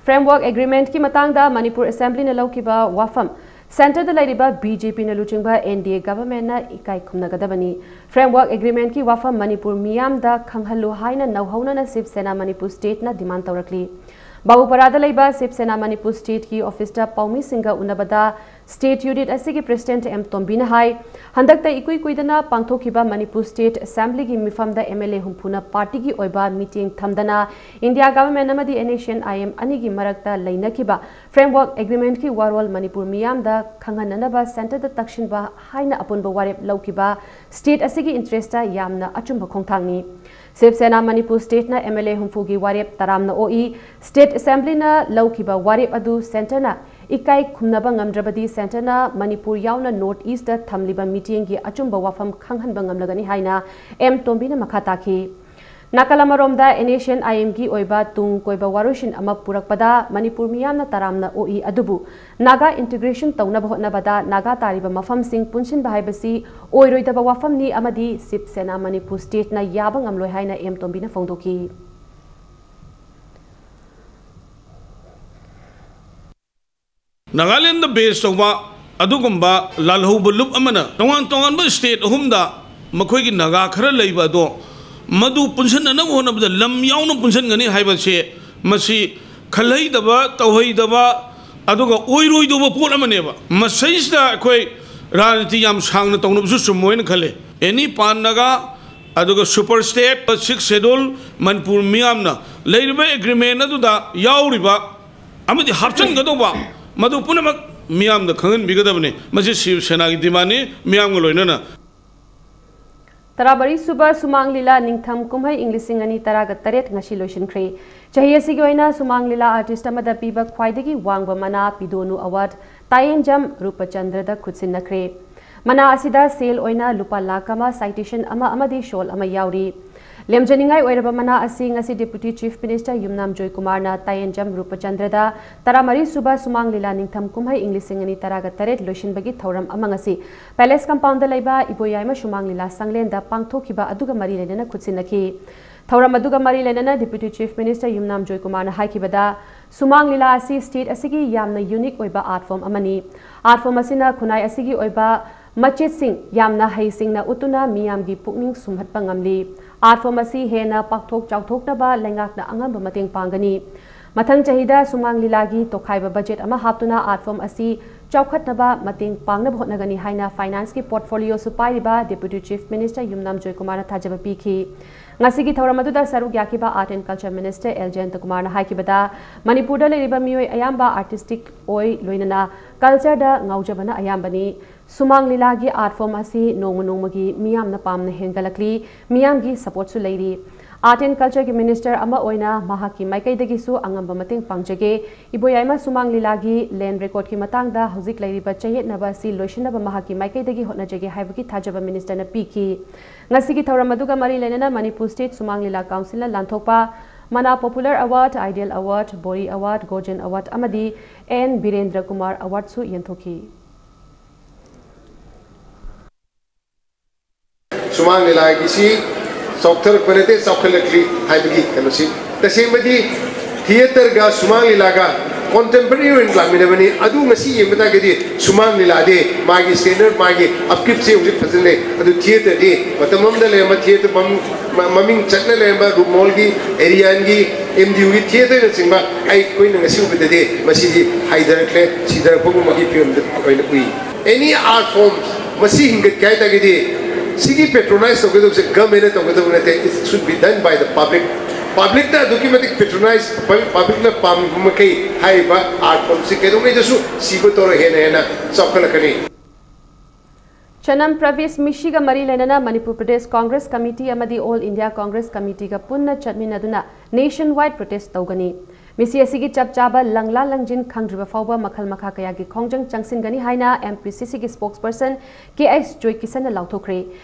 Framework Agreementꯀꯤ ꯃꯇꯥꯡꯗ ꯃꯅꯤꯄꯨꯔ Assemblyꯅ ꯂꯧꯈꯤꯕ ꯋꯥꯐꯝ, centreꯗ ꯂꯩꯔꯤꯕ BJPꯅ ꯂꯨꯆꯤꯡꯕ NDA governmentꯅ ꯏꯀꯥꯏ ꯈꯨꯝꯅꯒꯗꯕꯅꯤ꯫ Framework Agreementꯀꯤ ꯋꯥꯐꯝ ꯃꯅꯤꯄꯨꯔ ꯃꯤꯌꯥꯝꯗ ꯈꯪꯍꯜꯂꯨ ꯍꯥꯏꯅ ꯅꯧꯍꯧꯅꯅ Shiv Sena ꯃꯅꯤꯄꯨꯔ stateꯅ demand ꯇꯧꯔꯛꯂꯤ꯫ ꯕꯥꯕꯨꯄꯥꯔꯥꯗ ꯂꯩꯕ ꯁꯤꯕ ꯁꯦꯅꯥ ꯃꯅꯤꯄꯨꯔ ꯁ꯭ꯇꯦꯠꯀꯤ ꯑꯣꯐꯤꯁꯇ ꯄꯥꯎꯃꯤꯁꯤꯡꯒ ꯎꯅꯕꯗ ꯁ꯭ꯇꯦꯠ ꯌꯨꯅꯤꯠ ꯑꯁꯤꯒꯤ ꯄ꯭ꯔꯦꯁꯤꯗꯦꯟꯠ ꯑꯦꯝ ꯇꯣꯝꯕꯤꯅ ꯍꯥꯏ, ꯍꯟꯗꯛꯇ ꯏꯀꯨꯏ ꯀꯨꯏꯗꯅ ꯄꯥꯡꯊꯣꯛꯈꯤꯕ ꯃꯅꯤꯄꯨꯔ ꯁ꯭ꯇꯦꯠ ꯑꯦꯁꯦꯝꯕ꯭ꯂꯤꯒꯤ ꯃꯤꯐꯝꯗ ꯑꯦꯝ ꯑꯦꯜ ꯑꯦ ꯍꯨꯝꯐꯨꯅ ꯄꯥꯔꯇꯤꯒꯤ ꯑꯣꯏꯕ ꯃꯤꯠꯌꯦꯡ ꯊꯝꯗꯅ ꯏꯟꯗꯤꯌꯥ ꯒꯚꯔꯟꯃꯦꯟꯠ ꯑꯃꯗꯤ ꯑꯦꯟ ꯑꯦꯁ ꯁꯤ ꯑꯦꯟ ꯑꯥꯏ ꯑꯦꯝ ꯑꯅꯤꯒꯤ ꯃꯔꯛꯇ ꯂꯩꯅꯈꯤꯕ ꯐ꯭ꯔꯦꯝꯋꯥꯔꯛ ꯑꯦꯒ꯭ꯔꯤꯃꯦꯟꯠꯀꯤ ꯋꯥꯔꯣꯜ ꯃꯅꯤꯄꯨꯔ ꯃꯤꯌꯥꯝꯗ ꯈꯪꯍꯟꯅꯅꯕ ꯁꯦꯟꯇꯔꯗ ꯇꯛꯁꯤꯟꯕ ꯍꯥꯏꯅ ꯑꯄꯨꯟꯕ ꯋꯥꯔꯦꯞ ꯂꯧꯈꯤꯕ ꯁ꯭ꯇꯦꯠ ꯑꯁꯤꯒꯤ ꯏꯟꯇꯔꯦꯁꯇ ꯌꯥꯝꯅ ꯑꯆꯨꯝꯕ ꯈꯣꯡꯊꯥꯡꯅꯤ꯫ ꯁꯤꯕ ꯁꯦꯅꯥ ꯃꯅꯤꯄꯨꯔ ꯁ꯭ꯇꯦꯠꯅ ꯑꯦꯝ ꯑꯦꯜ ꯑꯦ ꯍꯨꯝꯐꯨꯒꯤ ꯋꯥꯔꯦꯞ ꯇꯔꯥꯝꯅ ꯑꯣꯛꯏ꯫ ꯁ꯭ꯇꯦꯠ ꯑꯦꯁꯦꯝꯕ꯭ꯂꯤꯅ ꯂꯧꯈꯤꯕ ꯋꯥꯔꯦꯞ ꯑꯗꯨ ꯁꯦꯟꯇꯔꯅ ꯏꯀꯥꯏ ꯈꯨꯝꯅꯕ ꯉꯝꯗ꯭ꯔꯕꯗꯤ ꯁꯦꯟꯇꯔꯅ ꯃꯅꯤꯄꯨꯔ ꯌꯥꯎꯅ ꯅꯣꯔꯠ ꯏꯁꯇ ꯊꯝꯂꯤꯕ ꯃꯤꯠꯌꯦꯡꯒꯤ ꯑꯆꯨꯝꯕ ꯋꯥꯐꯝ ꯈꯪꯍꯟꯕ ꯉꯝꯂꯒꯅꯤ ꯍꯥꯏꯅ ꯑꯦꯝ ꯇꯣꯝꯕꯤꯅ ꯃꯈꯥ ꯇꯥꯈꯤ꯫ ꯅꯥꯀꯜ ꯑꯃꯔꯣꯝꯗ ꯑꯦꯟ ꯑꯦꯁ ꯁꯤ ꯑꯦꯟ ꯑꯥꯏ ꯑꯦꯝꯒꯤ ꯑꯣꯏꯕ ꯇꯨꯡ ꯀꯣꯏꯕ ꯋꯥꯔꯣꯏꯁꯤꯟ ꯑꯃ ꯄꯨꯔꯛꯄꯗ ꯃꯅꯤꯄꯨꯔ ꯃꯤꯌꯥꯝꯅ ꯇꯔꯥꯝꯅ ꯑꯣꯛꯏ, ꯑꯗꯨꯕꯨ ꯅꯥꯒꯥ ꯏꯟꯇꯤꯒ꯭ꯔꯦꯁꯟ ꯇꯧꯅꯕ ꯍꯣꯠꯅꯕꯗ ꯅꯥꯒꯥ ꯇꯥꯔꯤꯕ ꯃꯐꯝꯁꯤꯡ ꯄꯨꯟꯁꯤꯟꯕ ꯍꯥꯏꯕꯁꯤ ꯑꯣꯏꯔꯣꯏꯗꯕ ꯋꯥꯐꯝꯅꯤ ꯑꯃꯗꯤ ꯁꯤꯕ ꯁꯦꯅꯥ ꯃꯅꯤꯄꯨꯔ ꯁ꯭ꯇꯦꯠꯅ ꯌꯥꯕ ꯉꯝꯂꯣꯏ ꯍꯥꯏꯅ ꯑꯦꯝ ꯇꯣꯝꯕꯤꯅ ꯐꯣꯡꯗꯣꯛꯈꯤ꯫ ꯅꯥꯒꯥꯂꯦꯟꯗ ꯕꯦꯁ ꯇꯧꯕ ꯑꯗꯨꯒꯨꯝꯕ ꯂꯥꯜꯍꯧꯕ ꯂꯨꯞ ꯑꯃꯅ ꯇꯣꯉꯥꯟ ꯇꯣꯉꯥꯟꯕ ꯁ꯭ꯇꯦꯠ ꯑꯍꯨꯝꯗ ꯃꯈꯣꯏꯒꯤ ꯅꯥꯒꯥ ꯈꯔ ꯂꯩꯕ ꯑꯗꯣ ꯃꯗꯨ ꯄꯨꯟꯁꯤꯟꯅꯅꯕ ꯍꯣꯠꯅꯕꯗ ꯂꯝ ꯌꯥꯎꯅ ꯄꯨꯟꯁꯤꯟꯒꯅꯤ ꯍꯥꯏꯕꯁꯦ ꯃꯁꯤ ꯈꯜꯍꯩꯗꯕ, ꯇꯧꯍꯩꯗꯕ, ꯑꯗꯨꯒ ꯑꯣꯏꯔꯣꯏꯗꯧꯕ ꯄꯣꯠ ꯑꯃꯅꯦꯕ꯫ ꯃꯁꯩꯁꯤꯗ ꯑꯩꯈꯣꯏ ꯔꯥꯖꯅꯤꯇꯤ ꯌꯥꯝ ꯁꯥꯡꯅ ꯇꯧꯅꯕꯁꯨ ꯆꯨꯝꯃꯣꯏꯅ ꯈꯜꯂꯦ꯫ ꯑꯦꯅꯤ ꯄꯥꯟ ꯅꯥꯒꯥ, ꯑꯗꯨꯒ super state, six schedule, Manipur ꯃꯤꯌꯥꯝꯅ ꯂꯩꯔꯤꯕ ꯑꯦꯒ꯭ꯔꯤꯃꯦꯟ ꯑꯗꯨꯗ ꯌꯥꯎꯔꯤꯕ ꯑꯃꯗꯤ ꯍꯥꯞꯆꯤꯟꯒꯗꯧꯕ, ꯃꯗꯨ ꯄꯨꯝꯅꯃꯛ ꯃꯤꯌꯥꯝꯗ ꯈꯪꯍꯟꯕꯤꯒꯗꯕꯅꯤ꯫ ꯃꯁꯤ ꯁꯤꯕ ꯁꯦꯅꯥꯒꯤ ꯗꯤꯃꯥꯟꯅꯤ, ꯃꯤꯌꯥꯝꯒ ꯂꯣꯏꯅꯅ꯫ ꯇꯔꯥꯃꯔꯤ ꯁꯨꯕ ꯁꯨꯃꯥꯡ ꯂꯤꯂꯥ ꯅꯤꯡꯊꯝ ꯀꯨꯝꯍꯩ ꯏꯪ ꯂꯤꯁꯤꯡ ꯑꯅꯤ ꯇꯔꯥꯒ ꯇꯔꯦꯠ ꯉꯁꯤ ꯂꯣꯏꯁꯤꯟꯈ꯭ꯔꯦ꯫ ꯆꯍꯤ ꯑꯁꯤꯒꯤ ꯑꯣꯏꯅ ꯁꯨꯃꯥꯡ ꯂꯤꯂꯥ ꯑꯥꯔꯇꯤꯁ ꯑꯃꯗ ꯄꯤꯕ ꯈ꯭ꯋꯥꯏꯗꯒꯤ ꯋꯥꯡꯕ ꯃꯅꯥ ꯄꯤꯗꯣꯅꯨ ꯑꯦꯋꯥꯔꯗ ꯇꯥꯌꯦꯟꯖꯝ ꯔꯨꯄꯆꯟꯗ꯭ꯔꯗ ꯈꯨꯠꯁꯤꯟꯅꯈ꯭ꯔꯦ꯫ ꯃꯅꯥ ꯑꯁꯤꯗ ꯁꯦꯜ ꯑꯣꯏꯅ ꯂꯨꯄꯥ ꯂꯥꯈ ꯑꯃ, ꯁꯥꯏꯇꯦꯁꯟ ꯑꯃ ꯑꯃꯗꯤ ꯁꯣꯜ ꯑꯃ ꯌꯥꯎꯔꯤ꯫ ꯂꯦꯝꯖꯅꯤꯡꯉꯥꯏ ꯑꯣꯏꯔꯕ ꯃꯅꯥ ꯑꯁꯤ ꯉꯁꯤ ꯗꯦꯄ꯭ꯌꯨꯇꯤ ꯆꯤꯐ ꯃꯤꯅꯤꯁꯇꯔ ꯌꯨꯝꯅꯥꯝ ꯖꯣꯏꯀꯨꯃꯥꯔꯅ ꯇꯥꯌꯦꯟꯖꯝ ꯔꯨꯄꯆꯟꯗ꯭ꯔꯗ ꯇꯔꯥꯃꯔꯤ ꯁꯨꯕ ꯁꯨꯃꯥꯡ ꯂꯤꯂꯥ ꯅꯤꯡꯊꯝ ꯀꯨꯝꯍꯩ ꯏꯪ ꯂꯤꯁꯤꯡ ꯑꯅꯤ ꯇꯔꯥꯒ ꯇꯔꯦꯠ ꯂꯣꯏꯁꯤꯟꯕꯒꯤ ꯊꯧꯔꯝ ꯑꯃ ꯉꯁꯤ ꯄꯦꯂꯦꯁ ꯀꯝꯄꯥꯎꯟꯗ ꯂꯩꯕ ꯏꯕꯣꯌꯥꯏꯃ ꯁꯨꯃꯥꯡ ꯂꯤꯂꯥ ꯁꯪꯂꯦꯟꯗ ꯄꯥꯡꯊꯣꯛꯈꯤꯕ ꯑꯗꯨꯒ ꯃꯔꯤ ꯂꯩꯅꯅ ꯈꯨꯠꯁꯤꯟꯅꯈꯤ꯫ ꯊꯧꯔꯝ ꯑꯗꯨꯒ ꯃꯔꯤ ꯂꯩꯅꯅ ꯗꯦꯄ꯭ꯌꯨꯇꯤ ꯆꯤꯐ ꯃꯤꯅꯤꯁꯇꯔ ꯌꯨꯝꯅꯥꯝ ꯖꯣꯏꯀꯨꯃꯥꯔꯅ ꯍꯥꯏꯈꯤꯕꯗ, ꯁꯨꯃꯥꯡ ꯂꯤꯂꯥ ꯑꯁꯤ ꯁ꯭ꯇꯦꯠ ꯑꯁꯤꯒꯤ ꯌꯥꯝꯅ ꯌꯨꯅꯤꯛ ꯑꯣꯏꯕ ꯑꯥꯔꯠ ꯐꯣꯔꯝ ꯑꯃꯅꯤ꯫ ꯑꯥꯔꯠ ꯐꯣꯔꯝ ꯑꯁꯤꯅ ꯈꯨꯟꯅꯥꯏ ꯑꯁꯤꯒꯤ ꯑꯣꯏꯕ ꯃꯆꯦꯠꯁꯤꯡ ꯌꯥꯝꯅ ꯍꯩꯁꯤꯡꯅ ꯎꯠꯇꯨꯅ ꯃꯤꯌꯥꯝꯒꯤ ꯄꯨꯛꯅꯤꯡ ꯁꯨꯝꯍꯠꯄ ꯉꯝꯂꯤ꯫ ꯑꯥꯔꯠ ꯐꯣꯔꯝ ꯑꯁꯤ ꯍꯦꯟꯅ ꯄꯥꯛꯊꯣꯛ ꯆꯥꯎꯊꯣꯛꯅꯕ ꯂꯩꯉꯥꯛꯅ ꯑꯉꯝꯕ ꯃꯇꯦꯡ ꯄꯥꯡꯒꯅꯤ꯫ ꯃꯊꯪ ꯆꯍꯤꯗ ꯁꯨꯃꯥꯡ ꯂꯤꯂꯥꯒꯤ ꯇꯣꯈꯥꯏꯕ ꯕꯖꯦꯠ ꯑꯃ ꯍꯥꯞꯇꯨꯅ art form ꯑꯁꯤ ꯆꯥꯎꯈꯠꯅꯕ ꯃꯇꯦꯡ ꯄꯥꯡꯅꯕ ꯍꯣꯠꯅꯒꯅꯤ ꯍꯥꯏꯅ finance ꯀꯤ portfolio ꯁꯨ ꯄꯥꯏꯔꯤꯕ Deputy Chief Minister ꯌꯨꯝꯅꯥꯝ ꯖꯣꯏꯀꯨꯃꯥꯔꯅ ꯊꯥꯖꯕ ꯄꯤꯈꯤ꯫ ꯉꯁꯤꯒꯤ ꯊꯧꯔꯝ ꯑꯗꯨꯗ ꯁꯔꯨꯛ ꯌꯥꯈꯤꯕ Art and Culture Minister L ꯖꯌꯟꯇꯀꯨꯃꯥꯔꯅ ꯍꯥꯏꯈꯤꯕꯗ, ꯃꯅꯤꯄꯨꯔꯗ ꯂꯩꯔꯤꯕ ꯃꯤꯑꯣꯏ ꯑꯌꯥꯝꯕ artistic ꯑꯣꯏ, ꯂꯣꯏꯅꯅ culture ꯗ ꯉꯥꯎꯖꯕꯅ ꯑꯌꯥꯝꯕꯅꯤ꯫ ꯁꯨꯃꯥꯡ ꯂꯤꯂꯥꯒꯤ art form ꯑꯁꯤ ꯅꯣꯡꯃ ꯅꯣꯡꯃꯒꯤ ꯃꯤꯌꯥꯝꯅ ꯄꯥꯝꯅ ꯍꯦꯟꯒꯠꯂꯛꯂꯤ, ꯃꯤꯌꯥꯝꯒꯤ support ꯁꯨ ꯂꯩꯔꯤ꯫ Art and Culture ꯒꯤ Minister ꯑꯃ ꯑꯣꯏꯅ ꯃꯍꯥꯛꯀꯤ ꯃꯥꯏꯀꯩꯗꯒꯤꯁꯨ ꯑꯉꯝꯕ ꯃꯇꯦꯡ ꯄꯥꯡꯖꯒꯦ꯫ ꯏꯕꯣꯌꯥꯏꯃ ꯁꯨꯃꯥꯡ ꯂꯤꯂꯥꯒꯤ land record ꯀꯤ ꯃꯇꯥꯡꯗ ꯍꯧꯖꯤꯛ ꯂꯩꯔꯤꯕ ꯆꯌꯦꯠꯅꯕ ꯑꯁꯤ ꯂꯣꯏꯁꯤꯟꯅꯕ ꯃꯍꯥꯛꯀꯤ ꯃꯥꯏꯀꯩꯗꯒꯤ ꯍꯣꯠꯅꯖꯒꯦ ꯍꯥꯏꯕꯒꯤ ꯊꯥꯖꯕ Minister ꯅ ꯄꯤꯈꯤ꯫ ꯉꯁꯤꯒꯤ ꯊꯧꯔꯝ ꯑꯗꯨꯒ ꯃꯔꯤ ꯂꯩꯅꯅ Manipur State ꯁꯨꯃꯥꯡ ꯂꯤꯂꯥ Council ꯅ ꯂꯥꯟꯊꯣꯛꯄ ꯃꯅꯥ Popular Award, Ideal Award, ꯕꯣꯔꯤ Award, ꯒꯣꯔꯖꯟ Award ꯑꯃꯗꯤ ꯑꯦꯟ ꯕꯤꯔꯦꯟꯗ꯭ꯔ ꯀꯨꯃꯥꯔ Award ꯁꯨ ꯌꯦꯟꯊꯣꯛꯈꯤ꯫ ꯁꯨꯃꯥꯡ ꯂꯤꯂꯥꯒꯤꯁꯤ ꯆꯥꯎꯊꯔꯛꯄ ꯅꯠꯇꯦ, ꯆꯥꯎꯈꯠꯂꯛꯂꯤ ꯍꯥꯏꯕꯒꯤ ꯀꯩꯅꯣꯁꯤ꯫ ꯇꯁꯦꯡꯕꯗꯤ theatre ꯒ ꯁꯨꯃꯥꯡ ꯂꯤꯂꯥꯒ contemporary ꯑꯣꯏꯅ ꯂꯥꯛꯃꯤꯟꯅꯕꯅꯤ꯫ ꯑꯗꯨ ꯉꯁꯤ ꯌꯦꯡꯕ ꯇꯥꯔꯒꯗꯤ ꯁꯨꯃꯥꯡ ꯂꯤꯂꯥꯗꯤ ꯃꯥꯒꯤ standard, ꯃꯥꯒꯤ upkeep ꯁꯦ ꯍꯧꯖꯤꯛ ꯐꯖꯅ ꯂꯩ꯫ ꯑꯗꯨ theatre ꯗꯤ ꯃꯇꯝ ꯑꯃꯗ ꯂꯩꯔꯝꯕ theatre ꯃꯃꯤꯡ, ꯃ-, ꯃꯃꯤꯡ ꯆꯠꯅ ꯂꯩꯔꯝꯕ ꯔꯨꯃꯣꯜꯒꯤ, ꯑꯦꯔꯤꯌꯥꯟꯒꯤ, ꯑꯦꯝ ꯗꯤ ꯌꯨꯒꯤ theatre ꯅꯆꯤꯡꯕ ꯑꯩꯈꯣꯏꯅ ꯉꯁꯤ ꯎꯕꯗꯗꯤ ꯃꯁꯤꯗꯤ ꯍꯥꯏꯊꯔꯛꯂꯦ, ꯁꯤꯊꯔꯛꯄꯒꯨꯝꯕꯒꯤ ꯐꯤꯕꯝꯗ ꯑꯣꯏꯅ ꯎꯏ꯫ Any art form ꯃꯁꯤ ꯍꯤꯡꯒꯠꯀꯦ ꯍꯥꯏ ꯇꯥꯔꯒꯗꯤ ꯁꯤꯒꯤ patronize ꯇꯧꯒꯗꯕꯁꯦ government ꯅ ꯇꯧꯒꯗꯕ ꯅꯠꯇꯦ, it should be done by the public꯫ Public ꯅ ꯑꯗꯨꯛꯀꯤ ꯃꯇꯤꯛ patronize, public, public ꯅ ꯄꯥꯝꯕ ꯃꯈꯩ ꯍꯥꯏꯔꯤꯕ art form ꯁꯤ ꯀꯩꯗꯧꯉꯩꯗꯁꯨ ꯁꯤꯕ ꯇꯧꯔ ꯍꯦꯟꯅ ꯍꯦꯟꯅ ꯆꯥꯎꯈꯠꯂꯛꯀꯅꯤ꯫ ꯆꯅꯝ ꯄ꯭ꯔꯚꯦꯁ ꯃꯤꯁꯤꯒ ꯃꯔꯤ ꯂꯩꯅꯅ ꯃꯅꯤꯄꯨꯔ ꯄ꯭ꯔꯗꯦꯁ ꯀꯣꯡꯒ꯭ꯔꯦꯁ ꯀꯃꯤꯇꯤ ꯑꯃꯗꯤ All India Congress Committee ꯒ ꯄꯨꯟꯅ ꯆꯠꯃꯤꯟꯅꯗꯨꯅ nationwide protest ꯇꯧꯒꯅꯤ꯫ ꯃꯤꯁꯤ ꯑꯁꯤꯒꯤ ꯆꯞ ꯆꯥꯕ ꯂꯪꯂꯥ ꯂꯪꯖꯤꯟ ꯈꯪꯗ꯭ꯔꯤꯕ ꯐꯥꯎꯕ ꯃꯈꯜ ꯃꯈꯥ ꯀꯌꯥꯒꯤ ꯈꯣꯡꯖꯪ ꯆꯪꯁꯤꯟꯒꯅꯤ ꯍꯥꯏꯅ ꯑꯦꯝ ꯄꯤ ꯁꯤ ꯁꯤꯒꯤ spokesperson ꯀꯦ ꯑꯩꯆ ꯖꯣꯏꯀꯤꯁꯟꯅ ꯂꯥꯎꯊꯣꯛꯈ꯭ꯔꯦ꯫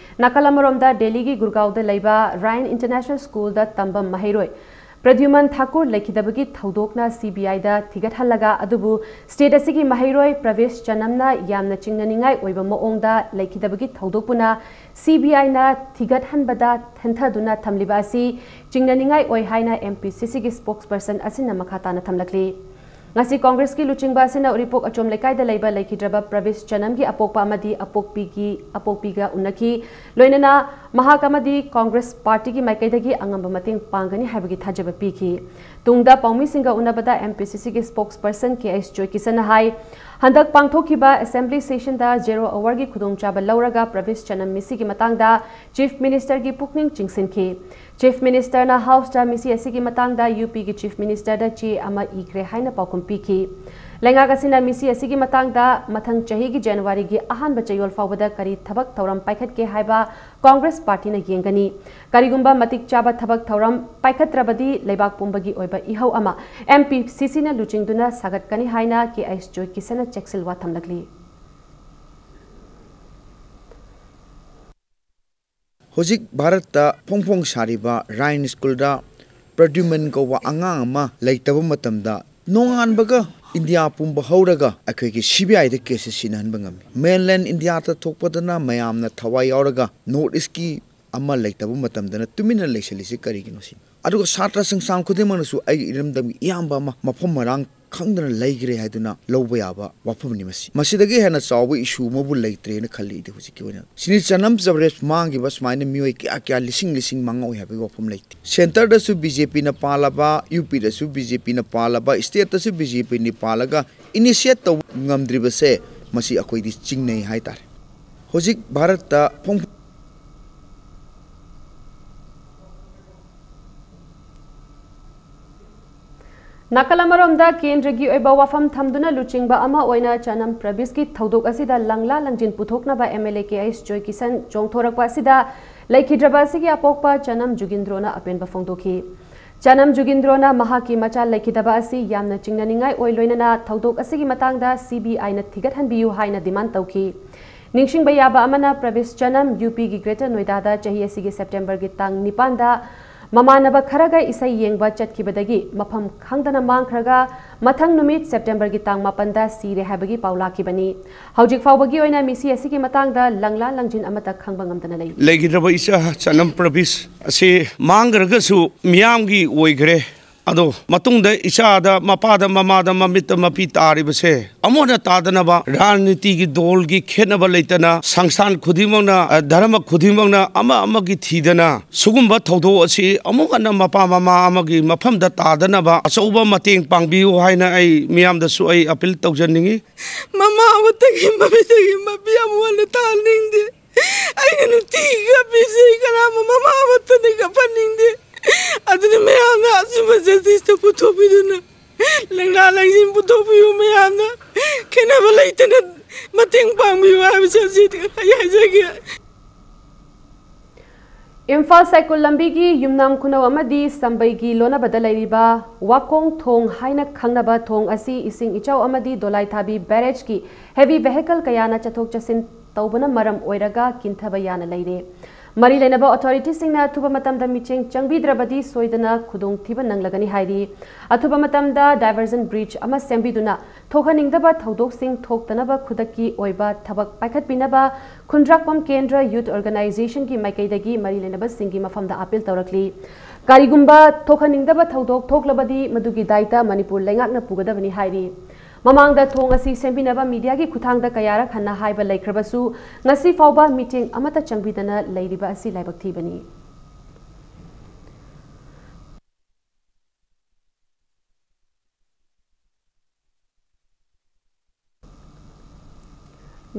ꯅꯥꯀꯜ ꯑꯃꯔꯣꯝꯗ ꯗꯦꯜꯂꯤꯒꯤ ꯒꯨꯔꯒꯥꯎꯗ ꯂꯩꯕ ꯔꯥꯌꯟ International School ꯗ ꯇꯝꯕ ꯃꯍꯩꯔꯣꯏ ꯄ꯭ꯔꯗ꯭ꯌꯨꯃꯟ ꯊꯥꯀꯨꯔ ꯂꯩꯈꯤꯗꯕꯒꯤ ꯊꯧꯗꯣꯛꯅ ꯁꯤ ꯕꯤ ꯑꯥꯏꯗ ꯊꯤꯒꯠꯍꯜꯂꯒ, ꯑꯗꯨꯕꯨ state ꯑꯁꯤꯒꯤ ꯃꯍꯩꯔꯣꯏ ꯄ꯭ꯔꯚꯦꯁ ꯆꯅꯝꯅ ꯌꯥꯝꯅ ꯆꯤꯡꯅꯅꯤꯡꯉꯥꯏ ꯑꯣꯏꯕ ꯃꯑꯣꯡꯗ ꯂꯩꯈꯤꯗꯕꯒꯤ ꯊꯧꯗꯣꯛꯄꯨꯅ ꯁꯤ ꯕꯤ ꯑꯥꯏꯅ ꯊꯤꯒꯠꯍꯟꯕꯗ ꯊꯦꯟꯊꯗꯨꯅ ꯊꯝꯂꯤꯕ ꯑꯁꯤ ꯆꯤꯡꯅꯅꯤꯡꯉꯥꯏ ꯑꯣꯏ ꯍꯥꯏꯅ ꯑꯦꯝ ꯄꯤ ꯁꯤ ꯁꯤꯒꯤ spokesperson ꯑꯁꯤꯅ ꯃꯈꯥ ꯇꯥꯅ ꯊꯝꯂꯛꯂꯤ꯫ ꯉꯁꯤ ꯀꯣꯡꯒ꯭ꯔꯦꯁꯀꯤ ꯂꯨꯆꯤꯡꯕ ꯑꯁꯤꯅ ꯎꯔꯤꯄꯣꯛ ꯑꯆꯣꯝ ꯂꯩꯀꯥꯏꯗ ꯂꯩꯕ ꯂꯩꯈꯤꯗ꯭ꯔꯕ ꯄ꯭ꯔꯕꯤꯁ ꯆꯅꯝꯒꯤ ꯑꯄꯣꯛꯄ ꯑꯃꯗꯤ ꯑꯄꯣꯛꯄꯤꯒꯤ, ꯑꯄꯣꯛꯄꯤꯒ ꯎꯅꯈꯤ꯫ ꯂꯣꯏꯅꯅ ꯃꯍꯥꯛ ꯑꯃꯗꯤ ꯀꯣꯡꯒ꯭ꯔꯦꯁ ꯄꯥꯔꯇꯤꯒꯤ ꯃꯥꯏꯀꯩꯗꯒꯤ ꯑꯉꯝꯕ ꯃꯇꯦꯡ ꯄꯥꯡꯒꯅꯤ ꯍꯥꯏꯕꯒꯤ ꯊꯥꯖꯕ ꯄꯤꯈꯤ꯫ ꯇꯨꯡꯗ ꯄꯥꯎꯃꯤꯁꯤꯡꯒ ꯎꯅꯕꯗ M P C C ꯒꯤ spokesperson K H ꯖꯣꯏꯀꯤꯁꯟꯅ ꯍꯥꯏ, ꯍꯟꯗꯛ ꯄꯥꯡꯊꯣꯛꯈꯤꯕ assembly session ꯗ zero hour ꯒꯤ ꯈꯨꯗꯣꯡꯆꯥꯕ ꯂꯧꯔꯒ ꯄ꯭ꯔꯕꯤꯁ ꯆꯅꯝ ꯃꯤꯁꯤꯒꯤ ꯃꯇꯥꯡꯗ Chief Minister ꯒꯤ ꯄꯨꯛꯅꯤꯡ ꯆꯤꯡꯁꯤꯟꯈꯤ꯫ Chief Minister ꯅ House ꯇ ꯃꯤꯁꯤ ꯑꯁꯤꯒꯤ ꯃꯇꯥꯡꯗ U P ꯒꯤ Chief Minister ꯗ ꯆꯦ ꯑꯃ ꯏꯈ꯭ꯔꯦ ꯍꯥꯏꯅ ꯄꯥꯎꯈꯨꯝ ꯄꯤꯈꯤ꯫ ꯂꯩꯉꯥꯛ ꯑꯁꯤꯅ ꯃꯤꯁꯤ ꯑꯁꯤꯒꯤ ꯃꯇꯥꯡꯗ ꯃꯊꯪ ꯆꯍꯤꯒꯤ ꯖꯅꯋꯥꯔꯤꯒꯤ ꯑꯍꯥꯟꯕ ꯆꯌꯣꯜ ꯐꯥꯎꯕꯗ ꯀꯔꯤ ꯊꯕꯛ ꯊꯧꯔꯝ ꯄꯥꯏꯈꯠꯀꯦ ꯍꯥꯏꯕ ꯀꯣꯡꯒ꯭ꯔꯦꯁ ꯄꯥꯔꯇꯤꯅ ꯌꯦꯡꯒꯅꯤ꯫ ꯀꯔꯤꯒꯨꯝꯕ ꯃꯇꯤꯛ ꯆꯥꯕ ꯊꯕꯛ ꯊꯧꯔꯝ ꯄꯥꯏꯈꯠꯇ꯭ꯔꯕꯗꯤ ꯂꯩꯕꯥꯛ ꯄꯨꯝꯕꯒꯤ ꯑꯣꯏꯕ ꯏꯍꯧ ꯑꯃ M P C C ꯅ ꯂꯨꯆꯤꯡꯗꯨꯅ ꯁꯥꯒꯠꯀꯅꯤ ꯍꯥꯏꯅ K H ꯖꯣꯏꯀꯤꯁꯟꯅ ꯆꯦꯛꯁꯤꯜꯋꯥ ꯊꯝꯂꯛꯂꯤ꯫ ꯍꯧꯖꯤꯛ ꯚꯥꯔꯠꯇ ꯐꯣꯡ ꯐꯣꯡ ꯁꯥꯔꯤꯕ ꯔꯥꯏꯟ ꯁ꯭ꯀꯨꯜꯗ ꯄ꯭ꯔꯗ꯭ꯌꯨꯃꯟ ꯀꯧꯕ ꯑꯉꯥꯡ ꯑꯃ ꯂꯩꯇꯕ ꯃꯇꯝꯗ, ꯅꯣꯡꯉꯥꯟꯕꯒ ꯏꯟꯗꯤꯌꯥ ꯄꯨꯝꯕ ꯍꯧꯔꯒ ꯑꯩꯈꯣꯏꯒꯤ C B I the case ꯑꯁꯤ ꯁꯤꯟꯅꯍꯟꯕ ꯉꯝꯃꯤ꯫ Mainland ꯏꯟꯗꯤꯌꯥꯗ ꯊꯣꯛꯄꯗꯅ ꯃꯌꯥꯝꯅ ꯊꯋꯥꯏ ꯌꯥꯎꯔꯒ North East ꯀꯤ ꯑꯃ ꯂꯩꯇꯕ ꯃꯇꯝꯗꯅ ꯇꯨꯃꯤꯟꯅ ꯂꯩꯁꯤꯜꯂꯤꯁꯤ ꯀꯔꯤꯒꯤꯅꯣ ꯁꯤꯅꯤ꯫ ꯑꯗꯨꯒ ꯁꯥꯇ꯭ꯔ ꯁꯪꯁꯊꯥꯟ ꯈꯨꯗꯤꯡꯃꯛꯅꯁꯨ ꯑꯩꯒꯤ ꯏꯔꯝꯗꯝꯒꯤ ꯏꯌꯥꯝꯕ ꯑꯃ ꯃꯐꯝ ꯃꯔꯥꯡ ꯈꯪꯗꯅ ꯂꯩꯈ꯭ꯔꯦ ꯍꯥꯏꯗꯨꯅ ꯂꯧꯕ ꯌꯥꯕ ꯋꯥꯐꯝꯅꯤ ꯃꯁꯤ꯫ ꯃꯁꯤꯗꯒꯤ ꯍꯦꯟꯅ ꯆꯥꯎꯕ issue ꯑꯃꯕꯨ ꯂꯩꯇ꯭ꯔꯦꯅ ꯈꯜꯂꯤ ꯑꯩꯗꯤ ꯍꯧꯖꯤꯛꯀꯤ ꯑꯣꯏꯅ꯫ ꯁꯤꯅꯤ ꯆꯅꯝ ꯄ꯭ꯔꯕꯤꯁ ꯃꯥꯡꯈꯤꯕ ꯁꯨꯃꯥꯏꯅ ꯃꯤꯑꯣꯏ ꯀꯌꯥ ꯀꯌꯥ ꯂꯤꯁꯤꯡ ꯂꯤꯁꯤꯡ ꯃꯥꯡꯍꯧꯏ ꯍꯥꯏꯕꯒꯤ ꯋꯥꯐꯝ ꯂꯩꯇꯦ꯫ Centre ꯗꯁꯨ B J P ꯅ ꯄꯥꯜꯂꯕ, U P ꯗꯁꯨ B J P ꯅ ꯄꯥꯜꯂꯕ, state ꯇꯁꯨ B J P ꯅ ꯄꯥꯜꯂꯒ initiate ꯇꯧꯕ ꯉꯝꯗ꯭ꯔꯤꯕꯁꯦ ꯃꯁꯤ ꯑꯩꯈꯣꯏꯗꯤ ꯆꯤꯡꯅꯩ ꯍꯥꯏꯇꯥꯔꯦ꯫ ꯍꯧꯖꯤꯛ ꯚꯥꯔꯠꯇ ꯐꯣꯡ- ꯅꯥꯀꯜ ꯑꯃꯔꯣꯝꯗ ꯀꯦꯟꯗ꯭ꯔꯒꯤ ꯑꯣꯏꯕ ꯋꯥꯐꯝ ꯊꯝꯗꯨꯅ ꯂꯨꯆꯤꯡꯕ ꯑꯃ ꯑꯣꯏꯅ ꯆꯅꯝ ꯄ꯭ꯔꯕꯤꯁꯀꯤ ꯊꯧꯗꯣꯛ ꯑꯁꯤꯗ ꯂꯪꯂꯥ ꯂꯪꯖꯤꯟ ꯄꯨꯊꯣꯛꯅꯕ M L A K H ꯖꯣꯏꯀꯤꯁꯟ ꯆꯣꯡꯊꯣꯔꯛꯄ ꯑꯁꯤꯗ ꯂꯩꯈꯤꯗ꯭ꯔꯕ ꯑꯁꯤꯒꯤ ꯑꯄꯣꯛꯄ ꯆꯅꯝ ꯖꯨꯒꯤꯟꯗ꯭ꯔꯣꯅ ꯑꯄꯦꯟꯕ ꯐꯣꯡꯗꯣꯛꯈꯤ꯫ ꯆꯅꯝ ꯖꯨꯒꯤꯟꯗ꯭ꯔꯣꯅ ꯃꯍꯥꯛꯀꯤ ꯃꯆꯥ ꯂꯩꯈꯤꯗꯕ ꯑꯁꯤ ꯌꯥꯝꯅ ꯆꯤꯡꯅꯅꯤꯡꯉꯥꯏ ꯑꯣꯏ, ꯂꯣꯏꯅꯅ ꯊꯧꯗꯣꯛ ꯑꯁꯤꯒꯤ ꯃꯇꯥꯡꯗ C B I ꯅ ꯊꯤꯒꯠꯍꯟꯕꯤꯌꯨ ꯍꯥꯏꯅ demand ꯇꯧꯈꯤ꯫ ꯅꯤꯡꯁꯤꯡꯕ ꯌꯥꯕ ꯑꯃꯅ, ꯄ꯭ꯔꯕꯤꯁ ꯆꯅꯝ U P ꯒꯤ Greater ꯅꯣꯏꯗꯥꯗ ꯆꯍꯤ ꯑꯁꯤꯒꯤ September ꯒꯤ ꯇꯥꯡ ꯅꯤꯄꯥꯟꯗ ꯃꯃꯥꯟꯅꯕ ꯈꯔꯒ ꯏꯁꯩ ꯌꯦꯡꯕ ꯆꯠꯈꯤꯕꯗꯒꯤ ꯃꯐꯝ ꯈꯪꯗꯅ ꯃꯥꯡꯈ꯭ꯔꯒ, ꯃꯊꯪ ꯅꯨꯃꯤꯠ September ꯒꯤ ꯇꯥꯡ ꯃꯥꯄꯟꯗ ꯁꯤꯔꯦ ꯍꯥꯏꯕꯒꯤ ꯄꯥꯎ ꯂꯥꯛꯈꯤꯕꯅꯤ꯫ ꯍꯧꯖꯤꯛ ꯐꯥꯎꯕꯒꯤ ꯑꯣꯏꯅ ꯃꯤꯁꯤ ꯑꯁꯤꯒꯤ ꯃꯇꯥꯡꯗ ꯂꯪꯂꯥ ꯂꯪꯖꯤꯟ ꯑꯃꯠꯇ ꯈꯪꯕ ꯉꯝꯗꯅ ꯂꯩꯔꯤ꯫ ꯂꯩꯈꯤꯗ꯭ꯔꯕ ꯏꯆꯥ ꯆꯅꯝ ꯄ꯭ꯔꯕꯤꯁ ꯑꯁꯤ ꯃꯥꯡꯈ꯭ꯔꯒꯁꯨ ꯃꯤꯌꯥꯝꯒꯤ ꯑꯣꯏꯈ꯭ꯔꯦ꯫ ꯑꯗꯣ ꯃꯇꯨꯡꯗ ꯏꯆꯥꯗ, ꯃꯄꯥꯗ, ꯃꯃꯥꯗ, ꯃꯃꯤꯠꯇ ꯃꯄꯤ ꯇꯥꯔꯤꯕꯁꯦ ꯑꯃꯨꯛ ꯍꯟꯅ ꯇꯥꯗꯅꯕ, ꯔꯥꯖꯅꯤꯇꯤꯒꯤ ꯗꯣꯜꯒꯤ ꯈꯦꯠꯅꯕ ꯂꯩꯇꯅ, ꯁꯪꯁꯊꯥꯟ ꯈꯨꯗꯤꯡꯃꯛꯅ, ꯑ, ꯙꯔꯃ ꯈꯨꯗꯤꯡꯃꯛꯅ ꯑꯃ ꯑꯃꯒꯤ ꯊꯤꯗꯅ, ꯁꯤꯒꯨꯝꯕ ꯊꯧꯗꯣꯛ ꯑꯁꯤ ꯑꯃꯨꯛ ꯍꯟꯅ ꯃꯄꯥ ꯃꯃꯥ ꯑꯃꯒꯤ ꯃꯐꯝꯗ ꯇꯥꯗꯅꯕ ꯑꯆꯧꯕ ꯃꯇꯦꯡ ꯄꯥꯡꯕꯤꯌꯨ ꯍꯥꯏꯅ ꯑꯩ ꯃꯤꯌꯥꯝꯗꯁꯨ ꯑꯩ ꯑꯄꯤꯜ ꯇꯧꯖꯅꯤꯡꯏ꯫ ꯃꯃꯥ ꯑꯃꯠꯇꯒꯤ ꯃꯃꯤꯠꯇꯒꯤ ꯃꯄꯤ ꯑꯃꯨꯛ ꯍꯟꯅ ꯇꯥꯍꯟꯅꯤꯡꯗꯦ꯫ ꯑꯩꯅ ꯅꯨꯡꯇꯤꯒꯤ ꯀꯞꯄꯤꯁꯦ ꯀꯅꯥ ꯃꯃꯥ ꯑꯃꯠꯇꯅ ꯀꯞꯍꯟꯅꯤꯡꯗꯦ꯫ ꯑꯗꯨꯅ ꯃꯌꯥꯝꯅ ꯑꯆꯨꯝꯕ ꯖꯁꯇꯤꯁꯇ ꯄꯨꯊꯣꯛꯄꯤꯗꯨꯅ, ꯂꯪꯂꯥ ꯂꯪꯁꯤꯟ ꯄꯨꯊꯣꯛꯄꯤꯌꯨ, ꯃꯌꯥꯝꯅ ꯈꯦꯠꯅꯕ ꯂꯩꯇꯅ ꯃꯇꯦꯡ ꯄꯥꯡꯕꯤꯌꯨ ꯍꯥꯏꯕꯁꯦ ꯑꯁꯤ ꯑꯩ ꯍꯥꯏꯖꯒꯦ꯫ ꯏꯝꯐꯥꯜ ꯁꯥꯏꯀꯨꯜ ꯂꯝꯕꯤꯒꯤ ꯌꯨꯝꯅꯥꯝ ꯈꯨꯅꯧ ꯑꯃꯗꯤ ꯁꯝꯕꯩꯒꯤ ꯂꯣꯟꯅꯕꯗ ꯂꯩꯔꯤꯕ ꯋꯥꯀꯣꯡ ꯊꯣꯡ ꯍꯥꯏꯅ ꯈꯪꯅꯕ ꯊꯣꯡ ꯑꯁꯤ ꯏꯁꯤꯡ ꯏꯆꯥꯎ ꯑꯃꯗꯤ ꯗꯣꯂꯥꯏ ꯊꯥꯕꯤ ꯕꯦꯔꯦꯖꯀꯤ ꯍꯦꯚꯤ ꯚꯦꯍꯤꯀꯜ ꯀꯌꯥꯅ ꯆꯠꯊꯣꯛ ꯆꯠꯁꯤꯟ ꯇꯧꯕꯅ ꯃꯔꯝ ꯑꯣꯏꯔꯒ ꯀꯤꯟꯊꯕ ꯌꯥꯅ ꯂꯩꯔꯦ꯫ ꯃꯔꯤ ꯂꯩꯅꯕ ꯑꯣꯊꯣꯔꯤꯇꯤꯁꯤꯡꯅ ꯑꯊꯨꯕ ꯃꯇꯝꯗ ꯃꯤꯠꯌꯦꯡ ꯆꯪꯕꯤꯗ꯭ꯔꯕꯗꯤ ꯁꯣꯏꯗꯅ ꯈꯨꯗꯣꯡꯊꯤꯕ ꯅꯪꯂꯒꯅꯤ ꯍꯥꯏꯔꯤ꯫ ꯑꯊꯨꯕ ꯃꯇꯝꯗ ꯗꯥꯏꯚꯔꯖꯟ ꯕ꯭ꯔꯤꯖ ꯑꯃ ꯁꯦꯝꯕꯤꯗꯨꯅ ꯊꯣꯛꯍꯟꯅꯤꯡꯗꯕ ꯊꯧꯗꯣꯛꯁꯤꯡ ꯊꯣꯛꯇꯅꯕ ꯈꯨꯗꯛꯀꯤ ꯑꯣꯏꯕ ꯊꯕꯛ ꯄꯥꯏꯈꯠꯄꯤꯅꯕ ꯈꯨꯟꯗ꯭ꯔꯥꯛꯄꯝ ꯀꯦꯟꯗ꯭ꯔ ꯌꯨꯊ ꯑꯣꯔꯒꯅꯥꯏꯖꯦꯁꯟꯒꯤ ꯃꯥꯏꯀꯩꯗꯒꯤ ꯃꯔꯤ ꯂꯩꯅꯕꯁꯤꯡꯒꯤ ꯃꯐꯝꯗ ꯑꯥꯄꯤꯜ ꯇꯧꯔꯛꯂꯤ꯫ ꯀꯔꯤꯒꯨꯝꯕ ꯊꯣꯛꯍꯟꯅꯤꯡꯗꯕ ꯊꯧꯗꯣꯛ ꯊꯣꯛꯂꯕꯗꯤ ꯃꯗꯨꯒꯤ ꯗꯥꯏꯇ ꯃꯅꯤꯄꯨꯔ ꯂꯩꯉꯥꯛꯅ ꯄꯨꯒꯗꯕꯅꯤ ꯍꯥꯏꯔꯤ꯫ ꯃꯃꯥꯡꯗ ꯊꯣꯡ ꯑꯁꯤ ꯁꯦꯝꯕꯤꯅꯕ ꯃꯤꯗꯤꯌꯥꯒꯤ ꯈꯨꯠꯊꯥꯡꯗ ꯀꯌꯥꯔꯛ ꯍꯟꯅ ꯍꯥꯏꯕ ꯂꯩꯈ꯭ꯔꯕꯁꯨ, ꯉꯁꯤ ꯐꯥꯎꯕ ꯃꯤꯠꯌꯦꯡ ꯑꯃꯠꯇ ꯆꯪꯕꯤꯗꯅ ꯂꯩꯔꯤꯕ ꯑꯁꯤ ꯂꯥꯏꯕꯛ ꯊꯤꯕꯅꯤ꯫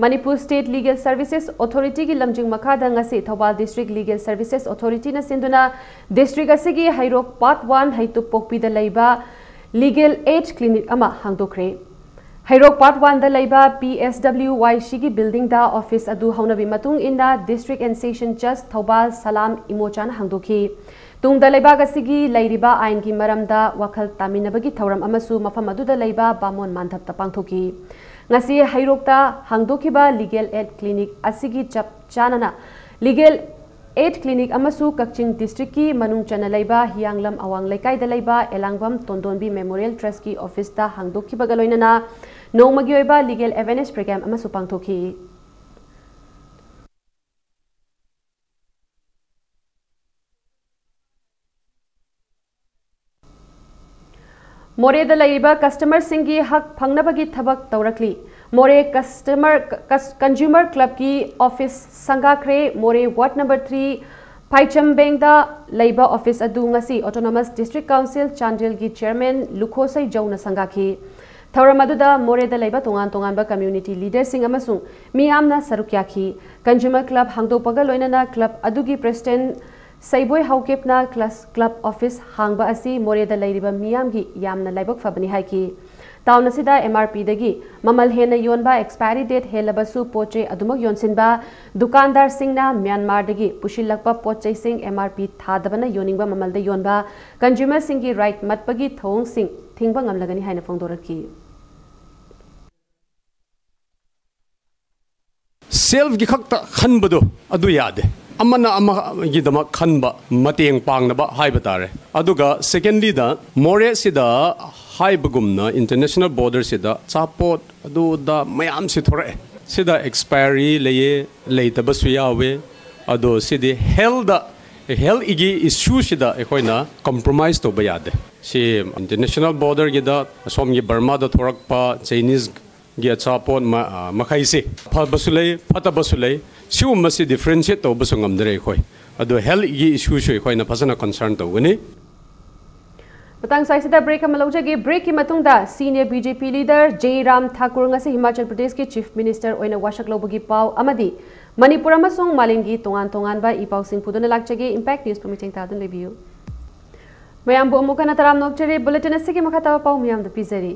ꯃꯅꯤꯄꯨꯔ ꯁ꯭ꯇꯦꯠ ꯂꯤꯒꯦꯜ ꯁꯔꯚꯤꯁꯦꯁ ꯑꯣꯊꯣꯔꯤꯇꯤꯒꯤ ꯂꯝꯖꯤꯡ ꯃꯈꯥꯗ ꯉꯁꯤ ꯊꯧꯕꯥꯜ ꯗꯤꯁꯇ꯭ꯔꯤꯛ ꯂꯤꯒꯦꯜ ꯁꯔꯚꯤꯁꯦꯁ ꯑꯣꯊꯣꯔꯤꯇꯤꯅ ꯁꯤꯟꯗꯨꯅ ꯗꯤꯁꯇ꯭ꯔꯤꯛ ꯑꯁꯤꯒꯤ ꯍꯩꯔꯣꯛ ꯄꯥꯔꯠ ꯋꯥꯟ ꯍꯩꯇꯨꯞꯄꯣꯛꯄꯤꯗ ꯂꯩꯕ ꯂꯤꯒꯦꯜ ꯑꯦꯗ ꯀ꯭ꯂꯤꯅꯤꯛ ꯑꯃ ꯍꯥꯡꯗꯣꯛꯈ꯭ꯔꯦ꯫ ꯍꯩꯔꯣꯛ ꯄꯥꯔꯠ ꯋꯥꯟꯗ ꯂꯩꯕ ꯄꯤ ꯑꯦꯁ ꯗꯕ꯭ꯂꯤꯎ ꯋꯥꯏ ꯁꯤꯒꯤ ꯕꯤꯜꯗꯤꯡꯗ ꯑꯣꯐꯤꯁ ꯑꯗꯨ ꯍꯧꯅꯕꯤ ꯃꯇꯨꯡ ꯏꯟꯅ ꯗꯤꯁꯇ꯭ꯔꯤꯛ ꯑꯦꯟ ꯁꯦꯁꯟ ꯖꯁ ꯊꯧꯕꯥꯜ ꯁꯂꯥꯝ ꯏꯃꯣꯆꯥꯅ ꯍꯥꯡꯗꯣꯛꯈꯤ꯫ ꯇꯨꯡꯗ ꯂꯩꯕꯥꯛ ꯑꯁꯤꯒꯤ ꯂꯩꯔꯤꯕ ꯑꯥꯏꯟꯒꯤ ꯃꯔꯝꯗ ꯋꯥꯈꯜ ꯇꯥꯃꯤꯟꯅꯕꯒꯤ ꯊꯧꯔꯝ ꯑꯃꯁꯨ ꯃꯐꯝ ꯑꯗꯨꯗ ꯂꯩꯕ ꯕꯥꯃꯣꯟ ꯃꯥꯟꯗꯞꯇ ꯄꯥꯡꯊꯣꯛꯈꯤ꯫ ꯉꯁꯤ ꯍꯩꯔꯣꯛꯇ ꯍꯥꯡꯗꯣꯛꯈꯤꯕ ꯂꯤꯒꯦꯜ ꯑꯦꯗ ꯀ꯭ꯂꯤꯅꯤꯛ ꯑꯁꯤꯒꯤ ꯆꯞ ꯆꯥꯅꯅ ꯂꯤꯒꯦꯜ ꯑꯦꯗ ꯀ꯭ꯂꯤꯅꯤꯛ ꯑꯃꯁꯨ ꯀꯛꯆꯤꯡ ꯗꯤꯁꯇ꯭ꯔꯤꯛꯀꯤ ꯃꯅꯨꯡ ꯆꯟꯅ ꯂꯩꯕ ꯍꯤꯌꯥꯡꯂꯝ ꯑꯋꯥꯡ ꯂꯩꯀꯥꯏꯗ ꯂꯩꯕ ꯑꯦꯂꯥꯡꯕꯝ ꯇꯣꯟꯗꯣꯟꯕꯤ ꯃꯦꯃꯣꯔꯤꯌꯦꯜ ꯇ꯭ꯔꯁꯀꯤ ꯑꯣꯐꯤꯁꯇ ꯍꯥꯡꯗꯣꯛꯈꯤꯕꯒ ꯂꯣꯏꯅꯅ ꯅꯣꯡꯃꯒꯤ ꯑꯣꯏꯕ ꯂꯤꯒꯦꯜ ꯑꯦꯋꯦꯔꯅꯦꯁ ꯄ꯭ꯔꯣꯒ꯭ꯔꯥꯝ ꯑꯃꯁꯨ ꯄꯥꯡꯊꯣꯛꯈꯤ꯫ ꯃꯣꯔꯦꯗ ꯂꯩꯔꯤꯕ ꯀꯁꯇꯃꯔꯁꯤꯡꯒꯤ ꯍꯛ ꯐꯪꯅꯕꯒꯤ ꯊꯕꯛ ꯇꯧꯔꯛꯂꯤ꯫ ꯃꯣꯔꯦ ꯀꯁꯇꯃꯔ ꯀꯟꯖ꯭ꯌꯨꯃꯔ ꯀ꯭ꯂꯕꯀꯤ ꯑꯣꯐꯤꯁ ꯁꯪꯒꯥꯈ꯭ꯔꯦ꯫ ꯃꯣꯔꯦ ꯋꯥꯔꯗ ꯅꯝꯕꯔ ꯊ꯭ꯔꯤ ꯐꯥꯏꯆꯝꯕꯦꯡꯗ ꯂꯩꯕ ꯑꯣꯐꯤꯁ ꯑꯗꯨ ꯉꯁꯤ ꯑꯣꯇꯣꯅꯣꯃꯁ ꯗꯤꯁꯇ꯭ꯔꯤꯛ ꯀꯥꯎꯟꯁꯤꯜ ꯆꯥꯟꯗꯦꯜꯒꯤ ꯆꯦꯌꯔꯃꯦꯟ ꯂꯨꯈꯣꯁꯩ ꯖꯧꯅ ꯁꯪꯒꯥꯈꯤ꯫ ꯊꯧꯔꯝ ꯑꯗꯨꯗ ꯃꯣꯔꯦꯗ ꯂꯩꯕ ꯇꯣꯉꯥꯟ ꯇꯣꯉꯥꯟꯕ ꯀꯝꯃ꯭ꯌꯨꯅꯤꯇꯤ ꯂꯤꯗꯔꯁꯤꯡ ꯑꯃꯁꯨꯡ ꯃꯤꯌꯥꯝꯅ ꯁꯔꯨꯛ ꯌꯥꯈꯤ꯫ ꯀꯟꯖ꯭ꯌꯨꯃꯔ ꯀ꯭ꯂꯕ ꯍꯥꯡꯗꯣꯛꯄꯒ ꯂꯣꯏꯅꯅ ꯀ꯭ꯂꯕ ꯑꯗꯨꯒꯤ ꯄ꯭ꯔꯦꯁꯤꯗꯦꯟꯠ ꯁꯩꯕꯣꯏ ꯍꯥꯎꯀꯦꯞꯅ ꯀ꯭ꯂꯁ-, ꯀ꯭ꯂꯕ ꯑꯣꯐꯤꯁ ꯍꯥꯡꯕ ꯑꯁꯤ ꯃꯣꯔꯦꯗ ꯂꯩꯔꯤꯕ ꯃꯤꯌꯥꯝꯒꯤ ꯌꯥꯝꯅ ꯂꯥꯏꯕꯛ ꯐꯕꯅꯤ ꯍꯥꯏꯈꯤ꯫ ꯇꯥꯎꯟ ꯑꯁꯤꯗ ꯑꯦꯝ ꯑꯥꯔ ꯄꯤꯗꯒꯤ ꯃꯃꯜ ꯍꯦꯟꯅ ꯌꯣꯟꯕ, ꯑꯦꯛꯁꯄꯥꯏꯔꯤ ꯗꯦꯠ ꯍꯦꯜꯂꯕꯁꯨ ꯄꯣꯠ ꯆꯩ ꯑꯗꯨꯃꯛ ꯌꯣꯟꯁꯤꯟꯕ, ꯗꯨꯀꯥꯟꯗꯥꯔꯁꯤꯡꯅ ꯃ꯭ꯌꯥꯟꯃꯥꯔꯗꯒꯤ ꯄꯨꯁꯤꯜꯂꯛꯄ ꯄꯣꯠ ꯆꯩꯁꯤꯡ ꯑꯦꯝ ꯑꯥꯔ ꯄꯤ ꯊꯥꯗꯕꯅ ꯌꯣꯟꯅꯤꯡꯕ ꯃꯃꯜꯗ ꯌꯣꯟꯕ, ꯀꯟꯖ꯭ꯌꯨꯃꯔꯁꯤꯡꯒꯤ ꯔꯥꯏꯠ ꯃꯠꯄꯒꯤ ꯊꯧꯑꯣꯡꯁꯤꯡ ꯊꯤꯡꯕ ꯉꯝꯂꯒꯅꯤ ꯍꯥꯏꯅ ꯐꯣꯡꯗꯣꯔꯛꯈꯤ꯫ ꯁꯦꯜꯐꯀꯤ ꯈꯛꯇ ꯈꯟꯕꯗꯣ ꯑꯗꯨ ꯌꯥꯗꯦ꯫ ꯑꯃꯅ ꯑꯃꯒꯤꯗꯃꯛ ꯈꯟꯕ, ꯃꯇꯦꯡ ꯄꯥꯡꯅꯕ ꯍꯥꯏꯕ ꯇꯥꯔꯦ꯫ ꯑꯗꯨꯒ ꯁꯦꯀꯦꯟꯂꯤꯗ, ꯃꯣꯔꯦꯁꯤꯗ ꯍꯥꯏꯕꯒꯨꯝꯅ ꯏꯟꯇꯔꯅꯦꯁꯅꯦꯜ ꯕꯣꯔꯗꯔꯁꯤꯗ ꯑꯆꯥꯄꯣꯠ ꯑꯗꯨꯗ ꯃꯌꯥꯝꯁꯤ ꯊꯣꯔꯛꯑꯦ꯫ ꯁꯤꯗ ꯑꯦꯛꯁꯄꯥꯏꯔꯤ ꯂꯩꯌꯦ, ꯂꯩꯇꯕꯁꯨ ꯌꯥꯎꯋꯦ꯫ ꯑꯗꯣ ꯁꯤꯗꯤ ꯍꯦꯜꯗ, ꯍꯦꯜꯊꯒꯤ ꯏꯁꯨꯁꯤꯗ ꯑꯩꯈꯣꯏꯅ ꯀꯝꯄ꯭ꯔꯣꯃꯥꯏꯁ ꯇꯧꯕ ꯌꯥꯗꯦ꯫ ꯁꯤ ꯏꯟꯇꯔꯅꯦꯁꯅꯦꯜ ꯕꯣꯔꯗꯔꯒꯤꯗ ꯑꯁꯣꯝꯒꯤ ꯕꯔꯃꯥꯗ ꯊꯣꯔꯛꯄ ꯆꯥꯏꯅꯤꯁ ꯒꯤ ꯑꯆꯥꯄꯣꯠ ꯃ-, ꯑ, ꯃꯈꯩꯁꯤ ꯐꯕꯁꯨ ꯂꯩ, ꯐꯠꯇꯕꯁꯨ ꯂꯩ꯫ ꯁꯤꯒꯨꯝꯕꯁꯤ ꯗꯤꯐ꯭ꯔꯦꯟꯁꯤꯌꯦꯠ ꯇꯧꯕꯁꯨ ꯉꯝꯗ꯭ꯔꯦ ꯑꯩꯈꯣꯏ꯫ ꯑꯗꯨ ꯍꯦꯜꯊꯀꯤ ꯏꯁꯨꯁꯨ ꯑꯩꯈꯣꯏꯅ ꯐꯖꯅ ꯀꯟꯁꯔꯟ ꯇꯧꯒꯅꯤ꯫ ꯃꯇꯥꯡ ꯁ꯭ꯋꯥꯏꯁꯤꯗ ꯕ꯭ꯔꯦꯛ ꯑꯃ ꯂꯧꯖꯒꯦ꯫ ꯕ꯭ꯔꯦꯛꯀꯤ ꯃꯇꯨꯡꯗ ꯁꯤꯅꯤꯌꯔ ꯕꯤ ꯖꯦ ꯄꯤ ꯂꯤꯗꯔ ꯖꯦ ꯔꯥꯝ ꯊꯥꯀꯨꯔ ꯉꯁꯤ ꯍꯤꯃꯥꯆꯜ ꯄ꯭ꯔꯗꯦꯁꯀꯤ ꯆꯤꯐ ꯃꯤꯅꯤꯁꯇꯔ ꯑꯣꯏꯅ ꯋꯥꯁꯛ ꯂꯧꯕꯒꯤ ꯄꯥꯎ ꯑꯃꯗꯤ ꯃꯅꯤꯄꯨꯔ ꯑꯃꯁꯨꯡ ꯃꯥꯂꯦꯝꯒꯤ ꯇꯣꯉꯥꯟ ꯇꯣꯉꯥꯟꯕ ꯏ ꯄꯥꯎꯁꯤꯡ ꯄꯨꯗꯨꯅ ꯂꯥꯛꯆꯒꯦ꯫ ꯏꯝꯄꯦꯛ ꯅ꯭ꯌꯨꯁꯄꯨ ꯃꯤꯠꯌꯦꯡ ꯇꯥꯗꯨꯅ ꯂꯩꯕꯤꯌꯨ꯫ ꯃꯌꯥꯝꯕꯨ ꯑꯃꯨꯛ ꯍꯟꯅ ꯇꯔꯥꯝꯅ ꯑꯣꯛꯆꯔꯤ꯫ ꯕꯨꯂꯦꯇꯤꯟ ꯑꯁꯤꯒꯤ ꯃꯈꯥ ꯇꯥꯕ ꯄꯥꯎ ꯃꯌꯥꯝꯗ ꯄꯤꯖꯔꯤ꯫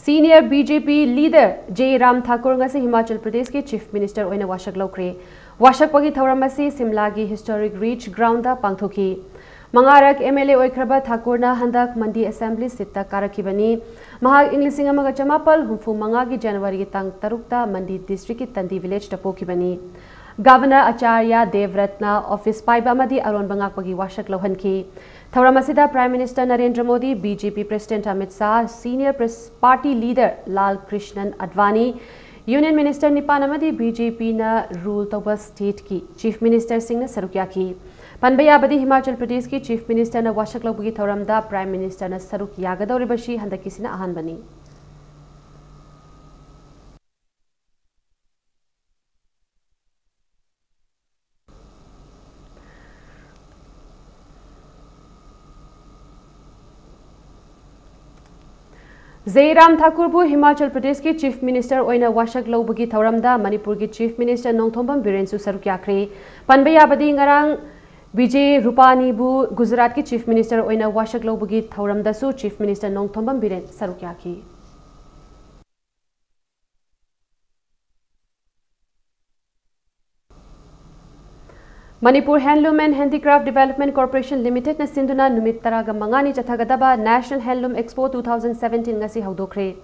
ꯁꯤꯅꯤꯌꯔ ꯕꯤ ꯖꯦ ꯄꯤ ꯂꯤꯗꯔ ꯖꯦ ꯔꯥꯝ ꯊꯥꯀꯨꯔ ꯉꯁꯤ ꯍꯤꯃꯥꯆꯜ ꯄ꯭ꯔꯗꯦꯁꯀꯤ ꯆꯤꯐ ꯃꯤꯅꯤꯁꯇꯔ ꯑꯣꯏꯅ ꯋꯥꯁꯛ ꯂꯧꯈ꯭ꯔꯦ꯫ ꯋꯥꯁꯛꯄꯒꯤ ꯊꯧꯔꯝ ꯑꯁꯤ ꯁꯤꯝꯂꯥꯒꯤ ꯍꯤꯁꯇꯣꯔꯤꯛ ꯔꯤꯖ ꯒ꯭ꯔꯥꯎꯟꯗ ꯄꯥꯡꯊꯣꯛꯈꯤ꯫ ꯃꯉꯥꯔꯛ ꯑꯦꯝ ꯑꯦꯜ ꯑꯦ ꯑꯣꯏꯈ꯭ꯔꯕ ꯊꯥꯀꯨꯔꯅ ꯍꯟꯗꯛ ꯃꯟꯗꯤ ꯑꯦꯁꯦꯝꯕ꯭ꯂꯤ ꯁꯤꯠꯇ ꯀꯥꯔꯛꯈꯤꯕꯅꯤ꯫ ꯃꯍꯥꯛ ꯏꯪ ꯂꯤꯁꯤꯡ ꯑꯃꯒ ꯆꯃꯥꯄꯜ ꯍꯨꯝꯐꯨ ꯃꯉꯥꯒꯤ ꯖꯅꯋꯥꯔꯤꯒꯤ ꯇꯥꯡ ꯇꯔꯨꯛꯇ ꯃꯟꯗꯤ ꯗꯤꯁꯇ꯭ꯔꯤꯛꯀꯤ ꯇꯟꯗꯤ ꯚꯤꯂꯦꯖꯇ ꯄꯣꯛꯈꯤꯕꯅꯤ꯫ ꯒꯚꯔꯅꯔ ꯑꯆꯥꯔꯌ ꯗꯦꯕꯔꯠꯅ ꯑꯣꯐꯤꯁ ꯄꯥꯏꯕ ꯑꯃꯗꯤ ꯑꯔꯣꯟꯕ ꯉꯥꯛꯄꯒꯤ ꯋꯥꯁꯛ ꯂꯧꯍꯟꯈꯤ꯫ ꯊꯧꯔꯝ ꯑꯁꯤꯗ prime minister Narendra Modi, B J P president Amit Shah, senior ꯄ꯭ꯔꯦꯁ-, party leader Lal Krishna Advani, union minister ꯅꯤꯄꯥꯟ ꯑꯃꯗꯤ ꯕꯤ ꯖꯦ ꯄꯤꯅ ꯔꯨꯜ ꯇꯧꯕ ꯁ꯭ꯇꯦꯠꯀꯤ ꯆꯤꯐ ꯃꯤꯅꯤꯁꯇꯔꯁꯤꯡꯅ ꯁꯔꯨꯛ ꯌꯥꯈꯤ꯫ ꯄꯟꯕ ꯌꯥꯕꯗꯤ, ꯍꯤꯃꯥꯆꯜ ꯄ꯭ꯔꯗꯦꯁꯀꯤ ꯆꯤꯐ ꯃꯤꯅꯤꯁꯇꯔꯅ ꯋꯥꯁꯛ ꯂꯧꯕꯒꯤ ꯊꯧꯔꯝꯗ ꯄ꯭ꯔꯥꯏꯝ ꯃꯤꯅꯤꯁꯇꯔꯅ ꯁꯔꯨꯛ ꯌꯥꯒꯗꯧꯔꯤꯕꯁꯤ ꯍꯟꯗꯛꯀꯤꯁꯤꯅ ꯑꯍꯥꯟꯕꯅꯤ꯫ ꯖꯦ ꯔꯥꯝ ꯊꯥꯀꯨꯔꯕꯨ ꯍꯤꯃꯥꯆꯜ ꯄ꯭ꯔꯗꯦꯁꯀꯤ ꯆꯤꯐ ꯃꯤꯅꯤꯁꯇꯔ ꯑꯣꯏꯅ ꯋꯥꯁꯛ ꯂꯧꯕꯒꯤ ꯊꯧꯔꯝꯗ ꯃꯅꯤꯄꯨꯔꯒꯤ ꯆꯤꯐ ꯃꯤꯅꯤꯁꯇꯔ ꯅꯣꯡꯊꯣꯝꯕꯝ ꯕꯤꯔꯦꯟꯁꯨ ꯁꯔꯨꯛ ꯌꯥꯈ꯭ꯔꯦ꯫ ꯄꯟꯕ ꯌꯥꯕꯗꯤ, ꯉꯔꯥꯡ ꯕꯤꯖꯦ ꯔꯨꯄꯥꯅꯤꯕꯨ ꯒꯨꯖꯔꯥꯠꯀꯤ ꯆꯤꯐ ꯃꯤꯅꯤꯁꯇꯔ ꯑꯣꯏꯅ ꯋꯥꯁꯛ ꯂꯧꯕꯒꯤ ꯊꯧꯔꯝꯗꯁꯨ ꯆꯤꯐ ꯃꯤꯅꯤꯁꯇꯔ ꯅꯣꯡꯊꯣꯝꯕꯝ ꯕꯤꯔꯦꯟ ꯁꯔꯨꯛ ꯌꯥꯈꯤ꯫ Manipur Handloom and Handicraft Development Corporation Limitedꯅ ꯁꯤꯟꯗꯨꯅ ꯅꯨꯃꯤꯠ ꯇꯔꯥꯒ ꯃꯉꯥꯅꯤ ꯆꯠꯊꯒꯗꯕ National Handloom Expo two thousand seventeen ꯉꯁꯤ ꯍꯧꯗꯣꯛꯈ꯭ꯔꯦ꯫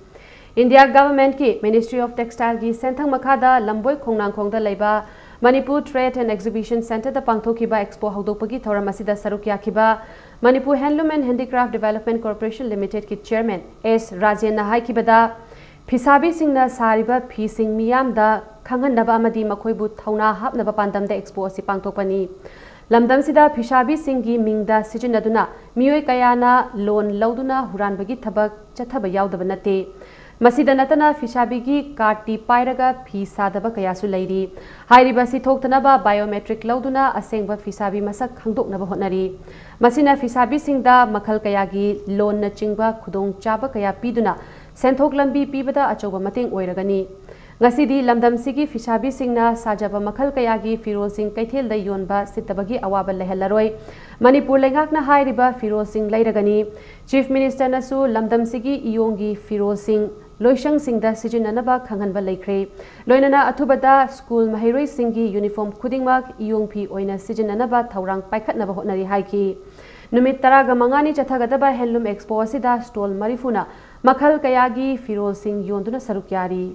ꯏꯟꯗꯤꯌꯥ ꯒꯚꯔꯟꯃꯦꯟꯠꯀꯤ Ministry of Textileꯒꯤ ꯁꯦꯟꯊꯪ ꯃꯈꯥꯗ ꯂꯝꯕꯣꯏ ꯈꯣꯡꯅꯥꯡꯈꯣꯡꯗ ꯂꯩꯕ Manipur Trade and Exhibition Centreꯗ ꯄꯥꯡꯊꯣꯛꯈꯤꯕ Expo ꯍꯧꯗꯣꯛꯄꯒꯤ ꯊꯧꯔꯝ ꯑꯁꯤꯗ ꯁꯔꯨꯛ ꯌꯥꯈꯤꯕ Manipur Handloom and Handicraft Development Corporation Limitedꯀꯤ Chairman ꯑꯦꯁ ꯔꯥꯖꯦꯟꯅ ꯍꯥꯏꯈꯤꯕꯗ, ꯐꯤꯁꯥꯕꯤꯁꯤꯡꯅ ꯁꯥꯔꯤꯕ ꯐꯤꯁꯤꯡ ꯃꯤꯌꯥꯝꯗ ꯈꯪꯍꯟꯅꯕ ꯑꯃꯗꯤ ꯃꯈꯣꯏꯕꯨ ꯊꯧꯅꯥ ꯍꯥꯞꯅꯕ ꯄꯥꯟꯗꯝꯗ Expo ꯑꯁꯤ ꯄꯥꯡꯊꯣꯛꯄꯅꯤ꯫ ꯂꯝꯗꯝꯁꯤꯗ ꯐꯤꯁꯥꯕꯤꯁꯤꯡꯒꯤ ꯃꯤꯡꯗ ꯁꯤꯖꯤꯟꯅꯗꯨꯅ ꯃꯤꯑꯣꯏ ꯀꯌꯥꯅ ꯂꯣꯟ ꯂꯧꯗꯨꯅ ꯍꯨꯔꯥꯟꯕꯒꯤ ꯊꯕꯛ ꯆꯠꯊꯕ ꯌꯥꯎꯗꯕ ꯅꯠꯇꯦ꯫ ꯃꯁꯤꯗ ꯅꯠꯇꯅ ꯐꯤꯁꯥꯕꯤꯒꯤ cardꯇꯤ ꯄꯥꯏꯔꯒ ꯐꯤ ꯁꯥꯗꯕ ꯀꯌꯥꯁꯨ ꯂꯩꯔꯤ꯫ ꯍꯥꯏꯔꯤꯕ ꯑꯁꯤ ꯊꯣꯛꯇꯅꯕ biometric ꯂꯧꯗꯨꯅ ꯑꯁꯦꯡꯕ ꯐꯤꯁꯥꯕꯤ ꯃꯁꯛ ꯈꯪꯗꯣꯛꯅꯕ ꯍꯣꯠꯅꯔꯤ꯫ ꯃꯁꯤꯅ ꯐꯤꯁꯥꯕꯤꯁꯤꯡꯗ ꯃꯈꯜ ꯀꯌꯥꯒꯤ ꯂꯣꯟꯅꯆꯤꯡꯕ ꯈꯨꯗꯣꯡꯆꯥꯕ ꯀꯌꯥ ꯄꯤꯗꯨꯅ ꯁꯦꯟꯊꯣꯛ ꯂꯝꯕꯤ ꯄꯤꯕꯗ ꯑꯆꯧꯕ ꯃꯇꯦꯡ ꯑꯣꯏꯔꯒꯅꯤ꯫ ꯉꯁꯤꯗꯤ ꯂꯝꯗꯝꯁꯤꯒꯤ ꯐꯤꯁꯥꯕꯤꯁꯤꯡꯅ ꯁꯥꯖꯕ ꯃꯈꯜ ꯀꯌꯥꯒꯤ ꯐꯤꯔꯣꯜꯁꯤꯡ ꯀꯩꯊꯦꯜꯗ ꯌꯣꯟꯕ ꯁꯤꯠꯇꯕꯒꯤ ꯑꯋꯥꯕ ꯂꯩꯍꯜꯂꯔꯣꯏ꯫ ꯃꯅꯤꯄꯨꯔ ꯂꯩꯉꯥꯛꯅ ꯍꯥꯏꯔꯤꯕ ꯐꯤꯔꯣꯜꯁꯤꯡ ꯂꯩꯔꯒꯅꯤ꯫ ꯆꯤꯐ ꯃꯤꯅꯤꯁꯇꯔꯅꯁꯨ ꯂꯝꯗꯝꯁꯤꯒꯤ ꯏꯌꯣꯡꯒꯤ ꯐꯤꯔꯣꯜꯁꯤꯡ ꯂꯣꯏꯁꯪꯁꯤꯡꯗ ꯁꯤꯖꯤꯟꯅꯅꯕ ꯈꯪꯍꯟꯕ ꯂꯩꯈ꯭ꯔꯦ꯫ ꯂꯣꯏꯅꯅ ꯑꯊꯨꯕꯗ ꯁ꯭ꯀꯨꯜ ꯃꯍꯩꯔꯣꯏꯁꯤꯡꯒꯤ ꯌꯨꯅꯤꯐꯣꯔꯝ ꯈꯨꯗꯤꯡꯃꯛ ꯏꯌꯣꯡ ꯐꯤ ꯑꯣꯏꯅ ꯁꯤꯖꯤꯟꯅꯅꯕ ꯊꯧꯔꯥꯡ ꯄꯥꯏꯈꯠꯅꯕ ꯍꯣꯠꯅꯔꯤ ꯍꯥꯏꯈꯤ꯫ ꯅꯨꯃꯤꯠ ꯇꯔꯥꯒ ꯃꯉꯥꯅꯤ ꯆꯠꯊꯒꯗꯕ Handloom Expo ꯑꯁꯤꯗ stall ꯃꯔꯤꯐꯨꯅ ꯃꯈꯜ ꯀꯌꯥꯒꯤ ꯐꯤꯔꯣꯜꯁꯤꯡ ꯌꯣꯟꯗꯨꯅ ꯁꯔꯨꯛ ꯌꯥꯔꯤ꯫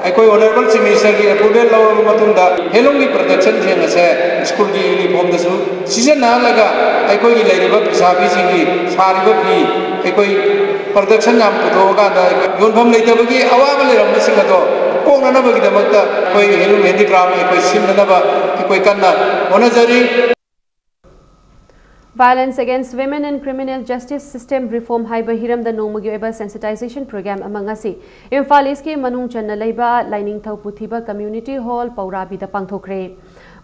ꯑꯩꯈꯣꯏ Honourable Chief Ministerꯒꯤ approval ꯂꯧꯔꯕ ꯃꯇꯨꯡꯗ handloomꯒꯤ productionꯁꯤꯡ ꯑꯁꯦ ꯁ꯭ꯀꯨꯜꯒꯤ ꯌꯨꯅꯤꯐꯣꯔꯝꯗꯁꯨ ꯁꯤꯖꯤꯟꯅꯍꯜꯂꯒ ꯑꯩꯈꯣꯏꯒꯤ ꯂꯩꯔꯤꯕ ꯐꯤꯁꯥꯕꯤꯁꯤꯡꯒꯤ ꯁꯥꯔꯤꯕ ꯐꯤ ꯑꯩꯈꯣꯏ production ꯌꯥꯝ ꯄꯨꯊꯣꯛꯑꯀꯥꯟꯗ ꯌꯣꯟꯐꯝ ꯂꯩꯇꯕꯒꯤ ꯑꯋꯥꯕ ꯂꯩꯔꯝꯕꯁꯤꯡ ꯑꯗꯣ ꯀꯣꯛꯅꯅꯕꯒꯤꯗꯃꯛꯇ ꯑꯩꯈꯣꯏ ꯍꯦꯟꯂꯨꯝ ꯍꯦꯟꯗꯤꯀ꯭ꯔꯥꯐ ꯑꯩꯈꯣꯏ ꯁꯤꯟꯅꯅꯕ ꯑꯩꯈꯣꯏ ꯀꯟꯅ ꯍꯣꯠꯅꯖꯔꯤ꯫ Violence Against Women and Criminal Justice System Reform ꯍꯥꯏꯕ ꯍꯤꯔꯝꯗ ꯅꯣꯡꯃꯒꯤ ꯑꯣꯏꯕ sensitization program ꯑꯃ ꯉꯁꯤ ꯏꯝꯐꯥꯜ ꯏꯁꯀꯤ ꯃꯅꯨꯡ ꯆꯟꯅ ꯂꯩꯕ ꯂꯥꯏꯅꯤꯡꯊꯧ ꯄꯨꯊꯤꯕ Community Hall ꯄꯧꯔꯥꯕꯤꯗ ꯄꯥꯡꯊꯣꯛꯈ꯭ꯔꯦ꯫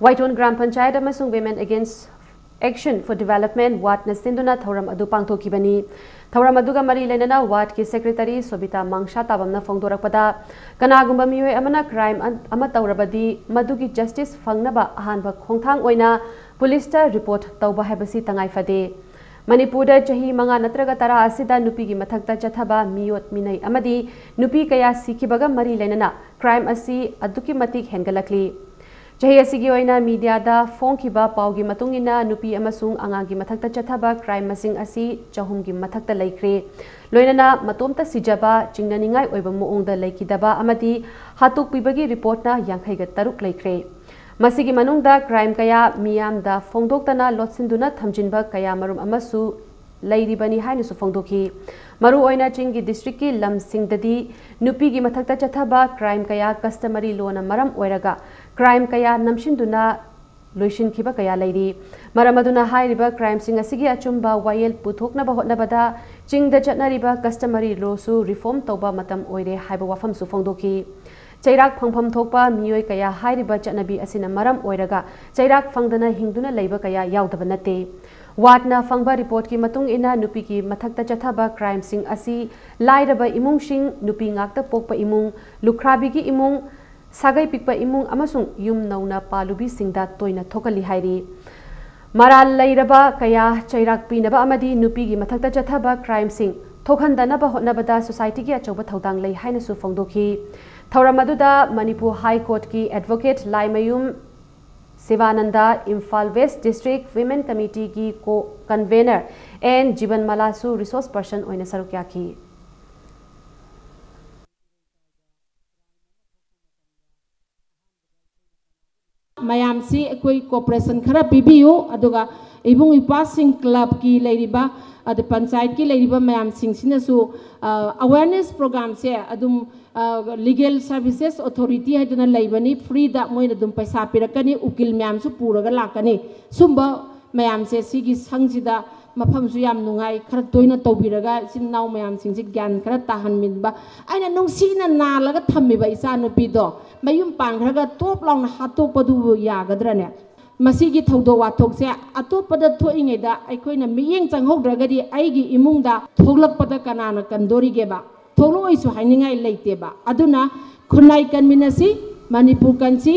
ꯋꯥꯏꯇꯣꯟ ꯒ꯭ꯔꯥꯝ ꯄꯟꯆꯥꯌꯠ ꯑꯃꯁꯨꯡ Women Against Action for Development ꯋꯥꯔꯗꯅ ꯁꯤꯟꯗꯨꯅ ꯊꯧꯔꯝ ꯑꯗꯨ ꯄꯥꯡꯊꯣꯛꯈꯤꯕꯅꯤ꯫ ꯊꯧꯔꯝ ꯑꯗꯨꯒ ꯃꯔꯤ ꯂꯩꯅꯅ ꯋꯥꯔꯗꯀꯤ ꯁꯦꯀ꯭ꯔꯦꯇꯔꯤ ꯁꯣꯕꯤꯇꯥ ꯃꯪꯁꯥ ꯇꯥꯕꯝꯅ ꯐꯣꯡꯗꯣꯔꯛꯄꯗ, ꯀꯅꯥꯒꯨꯝꯕ ꯃꯤꯑꯣꯏ ꯑꯃꯅ ꯀ꯭ꯔꯥꯏꯝ ꯑꯃ ꯇꯧꯔꯕꯗꯤ ꯃꯗꯨꯒꯤ ꯖꯁꯇꯤꯁ ꯐꯪꯅꯕ ꯑꯍꯥꯟꯕ ꯈꯣꯡꯊꯥꯡ ꯑꯣꯏꯅ ꯄꯨꯂꯤꯁꯇ ꯔꯤꯄꯣꯔꯠ ꯇꯧꯕ ꯍꯥꯏꯕꯁꯤ ꯇꯉꯥꯏ ꯐꯗꯦ꯫ ꯃꯅꯤꯄꯨꯔꯗ ꯆꯍꯤ ꯃꯉꯥ ꯅꯠꯇ꯭ꯔꯒ ꯇꯔꯥ ꯑꯁꯤꯗ ꯅꯨꯄꯤꯒꯤ ꯃꯊꯛꯇ ꯆꯠꯊꯕ ꯃꯤꯑꯣꯠ ꯃꯤꯅꯩ ꯑꯃꯗꯤ ꯅꯨꯄꯤ ꯀꯌꯥ ꯁꯤꯈꯤꯕꯒ ꯃꯔꯤ ꯂꯩꯅꯅ ꯀ꯭ꯔꯥꯏꯝ ꯑꯁꯤ ꯑꯗꯨꯛꯀꯤ ꯃꯇꯤꯛ ꯍꯦꯟꯒꯠꯂꯛꯂꯤ꯫ ꯆꯍꯤ ꯑꯁꯤꯒꯤ ꯑꯣꯏꯅ ꯃꯤꯗꯤꯌꯥꯗ ꯐꯣꯡꯈꯤꯕ ꯄꯥꯎꯒꯤ ꯃꯇꯨꯡ ꯏꯟꯅ, ꯅꯨꯄꯤ ꯑꯃꯁꯨꯡ ꯑꯉꯥꯡꯒꯤ ꯃꯊꯛꯇ ꯆꯠꯊꯕ ꯀ꯭ꯔꯥꯏꯝ ꯃꯁꯤꯡ ꯑꯁꯤ ꯆꯍꯨꯝꯒꯤ ꯃꯊꯛꯇ ꯂꯩꯈ꯭ꯔꯦ꯫ ꯂꯣꯏꯅꯅ ꯃꯇꯣꯝꯇ ꯁꯤꯖꯕ, ꯆꯤꯡꯅꯅꯤꯡꯉꯥꯏ ꯑꯣꯏꯕ ꯃꯑꯣꯡꯗ ꯂꯩꯈꯤꯗꯕ ꯑꯃꯗꯤ ꯍꯥꯠꯇꯣꯛꯄꯤꯕꯒꯤ ꯔꯤꯄꯣꯔꯠꯅ ꯌꯥꯡꯈꯩꯒ ꯇꯔꯨꯛ ꯂꯩꯈ꯭ꯔꯦ꯫ ꯃꯁꯤꯒꯤ ꯃꯅꯨꯡꯗ ꯀ꯭ꯔꯥꯏꯝ ꯀꯌꯥ ꯃꯤꯌꯥꯝꯗ ꯐꯣꯡꯗꯣꯛꯇꯅ ꯂꯣꯠꯁꯤꯟꯗꯨꯅ ꯊꯝꯖꯤꯟꯕ ꯀꯌꯥ ꯃꯔꯨꯝ ꯑꯃꯁꯨ ꯂꯩꯔꯤꯕꯅꯤ ꯍꯥꯏꯅꯁꯨ ꯐꯣꯡꯗꯣꯛꯈꯤ꯫ ꯃꯔꯨꯑꯣꯏꯅ ꯆꯤꯡꯒꯤ ꯗꯤꯁꯇ꯭ꯔꯤꯛꯀꯤ ꯂꯝꯁꯤꯡꯗꯗꯤ ꯅꯨꯄꯤꯒꯤ ꯃꯊꯛꯇ ꯆꯠꯊꯕ ꯀ꯭ꯔꯥꯏꯝ ꯀꯌꯥ customary lawꯅ ꯃꯔꯝ ꯑꯣꯏꯔꯒ ꯀ꯭ꯔꯥꯏꯝ ꯀꯌꯥ ꯅꯝꯁꯤꯟꯗꯨꯅ ꯂꯣꯏꯁꯤꯟꯈꯤꯕ ꯀꯌꯥ ꯂꯩꯔꯤ꯫ ꯃꯔꯝ ꯑꯗꯨꯅ ꯍꯥꯏꯔꯤꯕ ꯀ꯭ꯔꯥꯏꯝꯁꯤꯡ ꯑꯁꯤꯒꯤ ꯑꯆꯨꯝꯕ ꯋꯥꯌꯦꯜ ꯄꯨꯊꯣꯛꯅꯕ ꯍꯣꯠꯅꯕꯗ ꯆꯤꯡꯗ ꯆꯠꯅꯔꯤꯕ customary lawꯁꯨ reform ꯇꯧꯕ ꯃꯇꯝ ꯑꯣꯏꯔꯦ ꯍꯥꯏꯕ ꯋꯥꯐꯝꯁꯨ ꯐꯣꯡꯗꯣꯛꯈꯤ꯫ ꯆꯩꯔꯥꯛ ꯐꯪꯐꯝ ꯊꯣꯛꯄ ꯃꯤꯑꯣꯏ ꯀꯌꯥ ꯍꯥꯏꯔꯤꯕ ꯆꯠꯅꯕꯤ ꯑꯁꯤꯅ ꯃꯔꯝ ꯑꯣꯏꯔꯒ ꯆꯩꯔꯥꯛ ꯐꯪꯗꯅ ꯍꯤꯡꯗꯨꯅ ꯂꯩꯕ ꯀꯌꯥ ꯌꯥꯎꯗꯕ ꯅꯠꯇꯦ꯫ ꯋꯥꯔꯗꯅ ꯐꯪꯕ ꯔꯤꯄꯣꯔꯠꯀꯤ ꯃꯇꯨꯡ ꯏꯟꯅ ꯅꯨꯄꯤꯒꯤ ꯃꯊꯛꯇ ꯆꯠꯊꯕ ꯀ꯭ꯔꯥꯏꯝꯁꯤꯡ ꯑꯁꯤ ꯂꯥꯏꯔꯕ ꯏꯃꯨꯡꯁꯤꯡ, ꯅꯨꯄꯤ ꯉꯥꯛꯇ ꯄꯣꯛꯄ ꯏꯃꯨꯡ, ꯂꯨꯈ꯭ꯔꯥꯕꯤꯒꯤ ꯏꯃꯨꯡ, ꯁꯥꯒꯩ ꯄꯤꯛꯄ ꯏꯃꯨꯡ ꯑꯃꯁꯨꯡ ꯌꯨꯝ ꯅꯧꯅ ꯄꯥꯜꯂꯨꯕꯤꯁꯤꯡꯗ ꯇꯣꯏꯅ ꯊꯣꯛꯍꯜꯂꯤ ꯍꯥꯏꯔꯤ꯫ ꯃꯔꯥꯜ ꯂꯩꯔꯕ ꯀꯌꯥ ꯆꯩꯔꯥꯛ ꯄꯤꯅꯕ ꯑꯃꯗꯤ ꯅꯨꯄꯤꯒꯤ ꯃꯊꯛꯇ ꯆꯠꯊꯕ ꯀ꯭ꯔꯥꯏꯝꯁꯤꯡ ꯊꯣꯛꯍꯟꯗꯅꯕ ꯍꯣꯠꯅꯕꯗ ꯁꯣꯁꯥꯏꯇꯤꯒꯤ ꯑꯆꯧꯕ ꯊꯧꯗꯥꯡ ꯂꯩ ꯍꯥꯏꯅꯁꯨ ꯐꯣꯡꯗꯣꯛꯈꯤ꯫ ꯊꯧꯔꯝ ꯑꯗꯨꯗ ꯃꯅꯤꯄꯨꯔ ꯍꯥꯏ ꯀꯣꯔꯠꯀꯤ ꯑꯦꯗꯚꯣꯀꯦꯠ ꯂꯥꯏꯃꯌꯨꯝ ꯁꯤꯕꯥꯅꯟꯗ, ꯏꯝꯐꯥꯜ ꯋꯦꯁ ꯗꯤꯁꯇ꯭ꯔꯤꯛ ꯋꯤꯃꯦꯟ ꯀꯃꯤꯇꯤꯒꯤ ꯀꯣ ꯀꯟꯚꯦꯅꯔ ꯑꯦꯟ ꯖꯤꯕꯟꯃꯂꯥꯁꯨ ꯔꯤꯁꯣꯔꯁ ꯄꯔꯁꯟ ꯑꯣꯏꯅ ꯁꯔꯨꯛ ꯌꯥꯈꯤ꯫ ꯃꯌꯥꯝꯁꯤ ꯑꯩꯈꯣꯏ cooperation ꯈꯔ ꯄꯤꯕꯤꯌꯨ, ꯑꯗꯨꯒ ꯏꯕꯨꯡ ꯏꯄ꯭ꯋꯥꯁꯤꯡ, ꯀ꯭ꯂꯕꯀꯤ ꯂꯩꯔꯤꯕ, ꯑꯗ ꯄꯟꯆꯥꯌꯠꯀꯤ ꯂꯩꯔꯤꯕ ꯃꯌꯥꯝꯁꯤꯡꯁꯤꯅꯁꯨ, ꯑ, awareness programꯁꯦ ꯑꯗꯨꯝ ꯂꯤꯒꯦꯜ ꯁꯥꯔꯚꯤꯁꯦꯁ ꯑꯣꯊꯣꯔꯤꯇꯤ ꯍꯥꯏꯗꯅ ꯂꯩꯕꯅꯤ, ꯐ꯭ꯔꯤꯗ ꯃꯣꯏꯅ ꯑꯗꯨꯝ ꯄꯩꯁꯥ ꯄꯤꯔꯛꯀꯅꯤ, ꯎꯀꯤꯜ ꯃꯌꯥꯝꯁꯨ ꯄꯨꯔꯒ ꯂꯥꯛꯀꯅꯤ꯫ ꯁꯨꯝꯕ ꯃꯌꯥꯝꯁꯦ ꯁꯤꯒꯤ ꯁꯪꯁꯤꯗ ꯃꯐꯝꯁꯨ ꯌꯥꯝ ꯅꯨꯡꯉꯥꯏ, ꯈꯔ ꯇꯣꯏꯅ ꯇꯧꯕꯤꯔꯒ ꯏꯆꯤꯟ ꯏꯅꯥꯎ ꯃꯌꯥꯝꯁꯤꯡꯁꯤ ꯒ꯭ꯌꯥꯟ ꯈꯔ ꯇꯥꯍꯟꯕꯤꯕ꯫ ꯑꯩꯅ ꯅꯨꯡꯁꯤꯅ ꯅꯥꯜꯂꯒ ꯊꯝꯃꯤꯕ ꯏꯆꯥ ꯅꯨꯄꯤꯗꯣ ꯃꯌꯨꯝ ꯄꯥꯟꯈ꯭ꯔꯒ ꯇꯣꯞ ꯂꯥꯎꯅ ꯍꯥꯠꯇꯣꯛꯄꯗꯨꯕꯨ ꯌꯥꯒꯗ꯭ꯔꯅꯦ? ꯃꯁꯤꯒꯤ ꯊꯧꯗꯣꯛ ꯋꯥꯊꯣꯛꯁꯦ ꯑꯇꯣꯞꯄꯗ ꯊꯣꯛꯏꯉꯩꯗ ꯑꯩꯈꯣꯏꯅ ꯃꯤꯠꯌꯦꯡ ꯆꯪꯍꯧꯗ꯭ꯔꯒꯗꯤ ꯑꯩꯒꯤ ꯏꯃꯨꯡꯗ ꯊꯣꯛꯂꯛꯄꯗ ꯀꯅꯥꯅ ꯀꯟꯗꯣꯔꯤꯒꯦꯕ? ꯊꯣꯛꯂꯛꯑꯣꯏꯁꯨ ꯍꯥꯏꯅꯤꯡꯉꯥꯏ ꯂꯩꯇꯦꯕ꯫ ꯑꯗꯨꯅ ꯈꯨꯟꯅꯥꯏ ꯀꯟꯃꯤꯟꯅꯁꯤ, ꯃꯅꯤꯄꯨꯔ ꯀꯟꯁꯤ꯫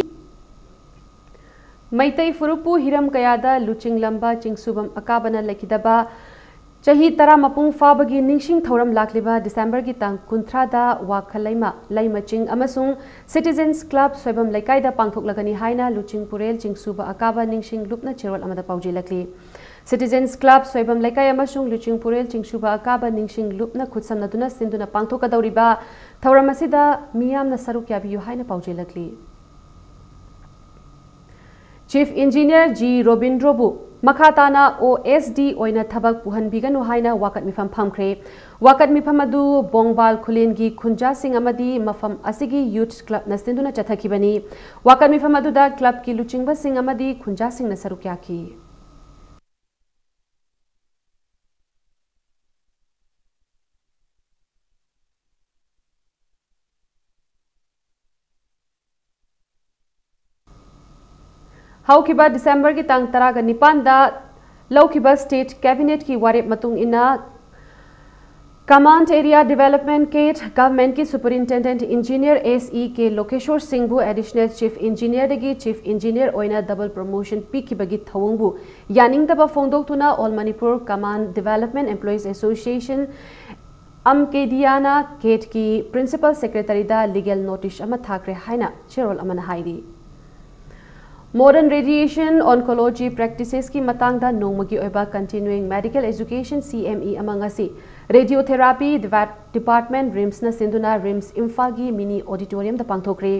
ꯃꯩꯇꯩ ꯐꯨꯔꯨꯞꯄꯨ ꯍꯤꯔꯝ ꯀꯌꯥꯗ ꯂꯨꯆꯤꯡꯂꯝꯕ ꯆꯤꯡꯁꯨꯕꯝ ꯑꯀꯥꯕꯅ ꯂꯩꯈꯤꯗꯕ ꯆꯍꯤ ꯇꯔꯥ ꯃꯄꯨꯡ ꯐꯥꯕꯒꯤ ꯅꯤꯡꯁꯤꯡ ꯊꯧꯔꯝ ꯂꯥꯛꯂꯤꯕ ꯗꯤꯁꯦꯝꯕꯔꯒꯤ ꯇꯥꯡ ꯀꯨꯟꯊ꯭ꯔꯥꯗ ꯋꯥꯈꯜꯂꯩꯃ, ꯂꯩꯃꯆꯤꯡ ꯑꯃꯁꯨꯡ ꯁꯤꯇꯤꯖꯦꯟꯁ ꯀ꯭ꯂꯕ ꯁꯣꯏꯕꯝ ꯂꯩꯀꯥꯏꯗ ꯄꯥꯡꯊꯣꯛꯂꯒꯅꯤ ꯍꯥꯏꯅ ꯂꯨꯆꯤꯡ ꯄꯨꯔꯦꯜ ꯆꯤꯡꯁꯨꯕ ꯑꯀꯥꯕ ꯅꯤꯡꯁꯤꯡ ꯂꯨꯞꯅ ꯆꯦꯔꯣꯜ ꯑꯃꯗ ꯄꯥꯎꯖꯦꯜꯂꯛꯂꯤ꯫ ꯁꯤꯇꯤꯖꯦꯟꯁ ꯀ꯭ꯂꯕ ꯁꯣꯏꯕꯝ ꯂꯩꯀꯥꯏ ꯑꯃꯁꯨꯡ ꯂꯨꯆꯤꯡ ꯄꯨꯔꯦꯜ ꯆꯤꯡꯁꯨꯕ ꯑꯀꯥꯕ ꯅꯤꯡꯁꯤꯡ ꯂꯨꯞꯅ ꯈꯨꯠꯁꯝꯅꯗꯨꯅ ꯁꯤꯟꯗꯨꯅ ꯄꯥꯡꯊꯣꯛꯀꯗꯧꯔꯤꯕ ꯊꯧꯔꯝ ꯑꯁꯤꯗ ꯃꯤꯌꯥꯝꯅ ꯁꯔꯨꯛ ꯌꯥꯕꯤꯌꯨ ꯍꯥꯏꯅ ꯄꯥꯎꯖꯦꯜꯂꯛꯂꯤ꯫ ꯆꯤꯐ ꯏꯟꯖꯤꯅꯤꯌꯔ ꯖꯤ ꯔꯣꯕꯤꯟꯗ꯭ꯔꯣꯕꯨ ꯃꯈꯥ ꯇꯥꯅ ꯑꯣ ꯑꯦꯁ ꯗꯤ ꯑꯣꯏꯅ ꯊꯕꯛ ꯄꯨꯍꯟꯕꯤꯒꯅꯨ ꯍꯥꯏꯅ ꯋꯥꯀꯠ ꯃꯤꯐꯝ ꯐꯝꯈ꯭ꯔꯦ꯫ ꯋꯥꯀꯠ ꯃꯤꯐꯝ ꯑꯗꯨ ꯕꯣꯡꯕꯥꯜ ꯈꯨꯂꯦꯟꯒꯤ ꯈꯨꯟꯖꯥꯁꯤꯡ ꯑꯃꯗꯤ ꯃꯐꯝ ꯑꯁꯤꯒꯤ ꯌꯨꯊ ꯀ꯭ꯂꯕꯅ ꯁꯤꯟꯗꯨꯅ ꯆꯠꯊꯈꯤꯕꯅꯤ꯫ ꯋꯥꯀꯠ ꯃꯤꯐꯝ ꯑꯗꯨꯗ ꯀ꯭ꯂꯕꯀꯤ ꯂꯨꯆꯤꯡꯕꯁꯤꯡ ꯑꯃꯗꯤ ꯈꯨꯟꯖꯥꯁꯤꯡꯅ ꯁꯔꯨꯛ ꯌꯥꯈꯤ꯫ ꯍꯧꯈꯤꯕ ꯗꯤꯁꯦꯝꯕꯔꯒꯤ ꯇꯥꯡ ꯇꯔꯥꯒ ꯅꯤꯄꯥꯟꯗ ꯂꯧꯈꯤꯕ ꯁ꯭ꯇꯦꯠ ꯀꯦꯕꯤꯅꯦꯠꯀꯤ ꯋꯥꯔꯦꯞ ꯃꯇꯨꯡ ꯏꯟꯅ, ꯀꯃꯥꯟ ꯑꯦꯔꯤꯌꯥ ꯗꯤꯕꯦꯂꯞꯃꯦꯟ ꯀꯦꯠ ꯒꯚꯔꯟꯃꯦꯟꯠꯀꯤ superintendent engineer S E K Lokeshwor ꯁꯤꯡꯕꯨ ꯑꯦꯗꯤꯁꯅꯦꯜ ꯆꯤꯐ ꯏꯟꯖꯤꯅꯤꯌꯔꯗꯒꯤ ꯆꯤꯐ ꯏꯟꯖꯤꯅꯤꯌꯔ ꯑꯣꯏꯅ ꯗꯕꯜ ꯄ꯭ꯔꯣꯃꯣꯁꯟ ꯄꯤꯈꯤꯕꯒꯤ ꯊꯧꯑꯣꯡꯕꯨ ꯌꯥꯅꯤꯡꯗꯕ ꯐꯣꯡꯗꯣꯛꯇꯨꯅ all Manipur command development employees association, M K D ꯑꯦꯅ ꯀꯦꯠꯀꯤ ꯄ꯭ꯔꯤꯟꯁꯤꯄꯜ ꯁꯦꯀ꯭ꯔꯦꯇꯔꯤꯗ ꯂꯤꯒꯦꯜ ꯅꯣꯇꯤꯁ ꯑꯃ ꯊꯥꯈ꯭ꯔꯦ ꯍꯥꯏꯅ ꯆꯦꯔꯣꯜ ꯑꯃꯅ ꯍꯥꯏꯔꯤ꯫ ꯃꯣꯗꯔꯟ ꯔꯦꯗꯤꯌꯦꯁꯟ ꯑꯣꯟꯀꯣꯂꯣꯖꯤ ꯄ꯭ꯔꯦꯛꯇꯤꯁꯦꯁꯀꯤ ꯃꯇꯥꯡꯗ ꯅꯣꯡꯃꯒꯤ ꯑꯣꯏꯕ ꯀꯟꯇꯤꯅ꯭ꯌꯨꯌꯤꯡ ꯃꯦꯗꯤꯀꯦꯜ ꯑꯦꯖꯨꯀꯦꯁꯟ, ꯁꯤ ꯑꯦꯝ ꯏ, ꯑꯃ ꯉꯁꯤ ꯔꯦꯗꯤꯑꯣꯊꯦꯔꯥꯄꯤ ꯗꯤꯄꯥꯔꯠꯃꯦꯟꯠ, ꯔꯤꯝꯁꯅ ꯁꯤꯟꯗꯨꯅ ꯔꯤꯝꯁ ꯏꯝꯐꯥꯜꯒꯤ ꯃꯤꯅꯤ ꯑꯣꯗꯤꯇꯣꯔꯤꯌꯝꯗ ꯄꯥꯡꯊꯣꯛꯈ꯭ꯔꯦ꯫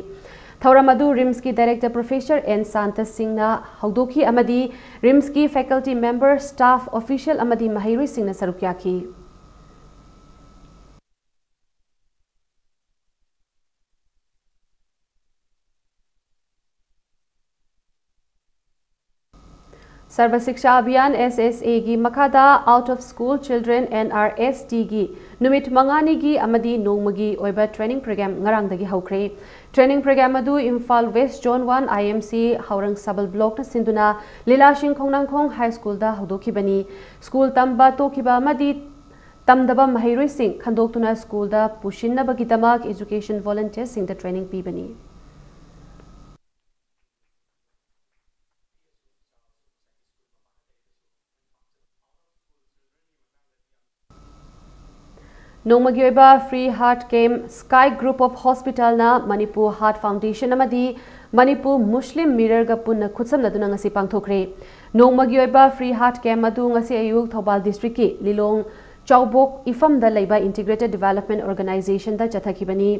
ꯊꯧꯔꯝ ꯑꯗꯨ ꯔꯤꯝꯁꯀꯤ ꯗꯥꯏꯔꯦꯛꯇꯔ ꯄ꯭ꯔꯣꯐꯦꯁꯔ ꯑꯦꯟ ꯁꯥꯟꯇ ꯁꯤꯡꯅ ꯍꯧꯗꯣꯛꯈꯤ ꯑꯃꯗꯤ ꯔꯤꯝꯁꯀꯤ ꯐꯦꯀꯜꯇꯤ ꯃꯦꯝꯕꯔ, ꯁ꯭ꯇꯥꯐ, ꯑꯣꯐꯤꯁꯤꯌꯦꯜ ꯑꯃꯗꯤ ꯃꯍꯩꯔꯣꯏꯁꯤꯡꯅ ꯁꯔꯨꯛ ꯌꯥꯈꯤ꯫ Sarva Shiksha Abhiyan, S S A, ꯒꯤ ꯃꯈꯥꯗ Out of School Children, N R S T, ꯒꯤ ꯅꯨꯃꯤꯠ ꯃꯉꯥꯅꯤꯒꯤ ꯑꯃꯗꯤ ꯅꯣꯡꯃꯒꯤ ꯑꯣꯏꯕ training program ꯉꯔꯥꯡꯗꯒꯤ ꯍꯧꯈ꯭ꯔꯦ꯫ Training program ꯑꯗꯨ Imphal West Zone one I M C ꯍꯧꯔꯪ ꯁꯕꯜ blockꯅ ꯁꯤꯟꯗꯨꯅ ꯂꯤꯂꯥꯁꯤꯡ ꯈꯣꯡꯅꯥꯡꯈꯣꯡ High Schoolꯗ ꯍꯧꯗꯣꯛꯈꯤꯕꯅꯤ꯫ School ꯇꯝꯕ ꯇꯣꯛꯈꯤꯕ ꯑꯃꯗꯤ ꯇꯝꯗꯕ ꯃꯍꯩꯔꯣꯏꯁꯤꯡ ꯈꯟꯗꯣꯛꯇꯨꯅ schoolꯗ ꯄꯨꯁꯤꯟꯅꯕꯒꯤꯗꯃꯛ education volunteersꯁꯤꯡꯗ training ꯄꯤꯕꯅꯤ꯫ ꯅꯣꯡꯃꯒꯤ ꯑꯣꯏꯕ free heart camp Sky Group of Hospitalꯅ Manipur Heart Foundation ꯑꯃꯗꯤ Manipur Muslim Mirrorꯒ ꯄꯨꯟꯅ ꯈꯨꯠꯁꯝꯅꯗꯨꯅ ꯉꯁꯤ ꯄꯥꯡꯊꯣꯛꯈ꯭ꯔꯦ꯫ ꯅꯣꯡꯃꯒꯤ ꯑꯣꯏꯕ free heart camp ꯑꯗꯨ ꯉꯁꯤ ꯑꯌꯨꯛ ꯊꯧꯕꯥꯜ districtꯀꯤ ꯂꯤꯂꯣꯡ ꯆꯥꯎꯕꯣꯛ ꯏꯐꯝꯗ ꯂꯩꯕ Integrated Development Organizationꯗ ꯆꯠꯊꯈꯤꯕꯅꯤ꯫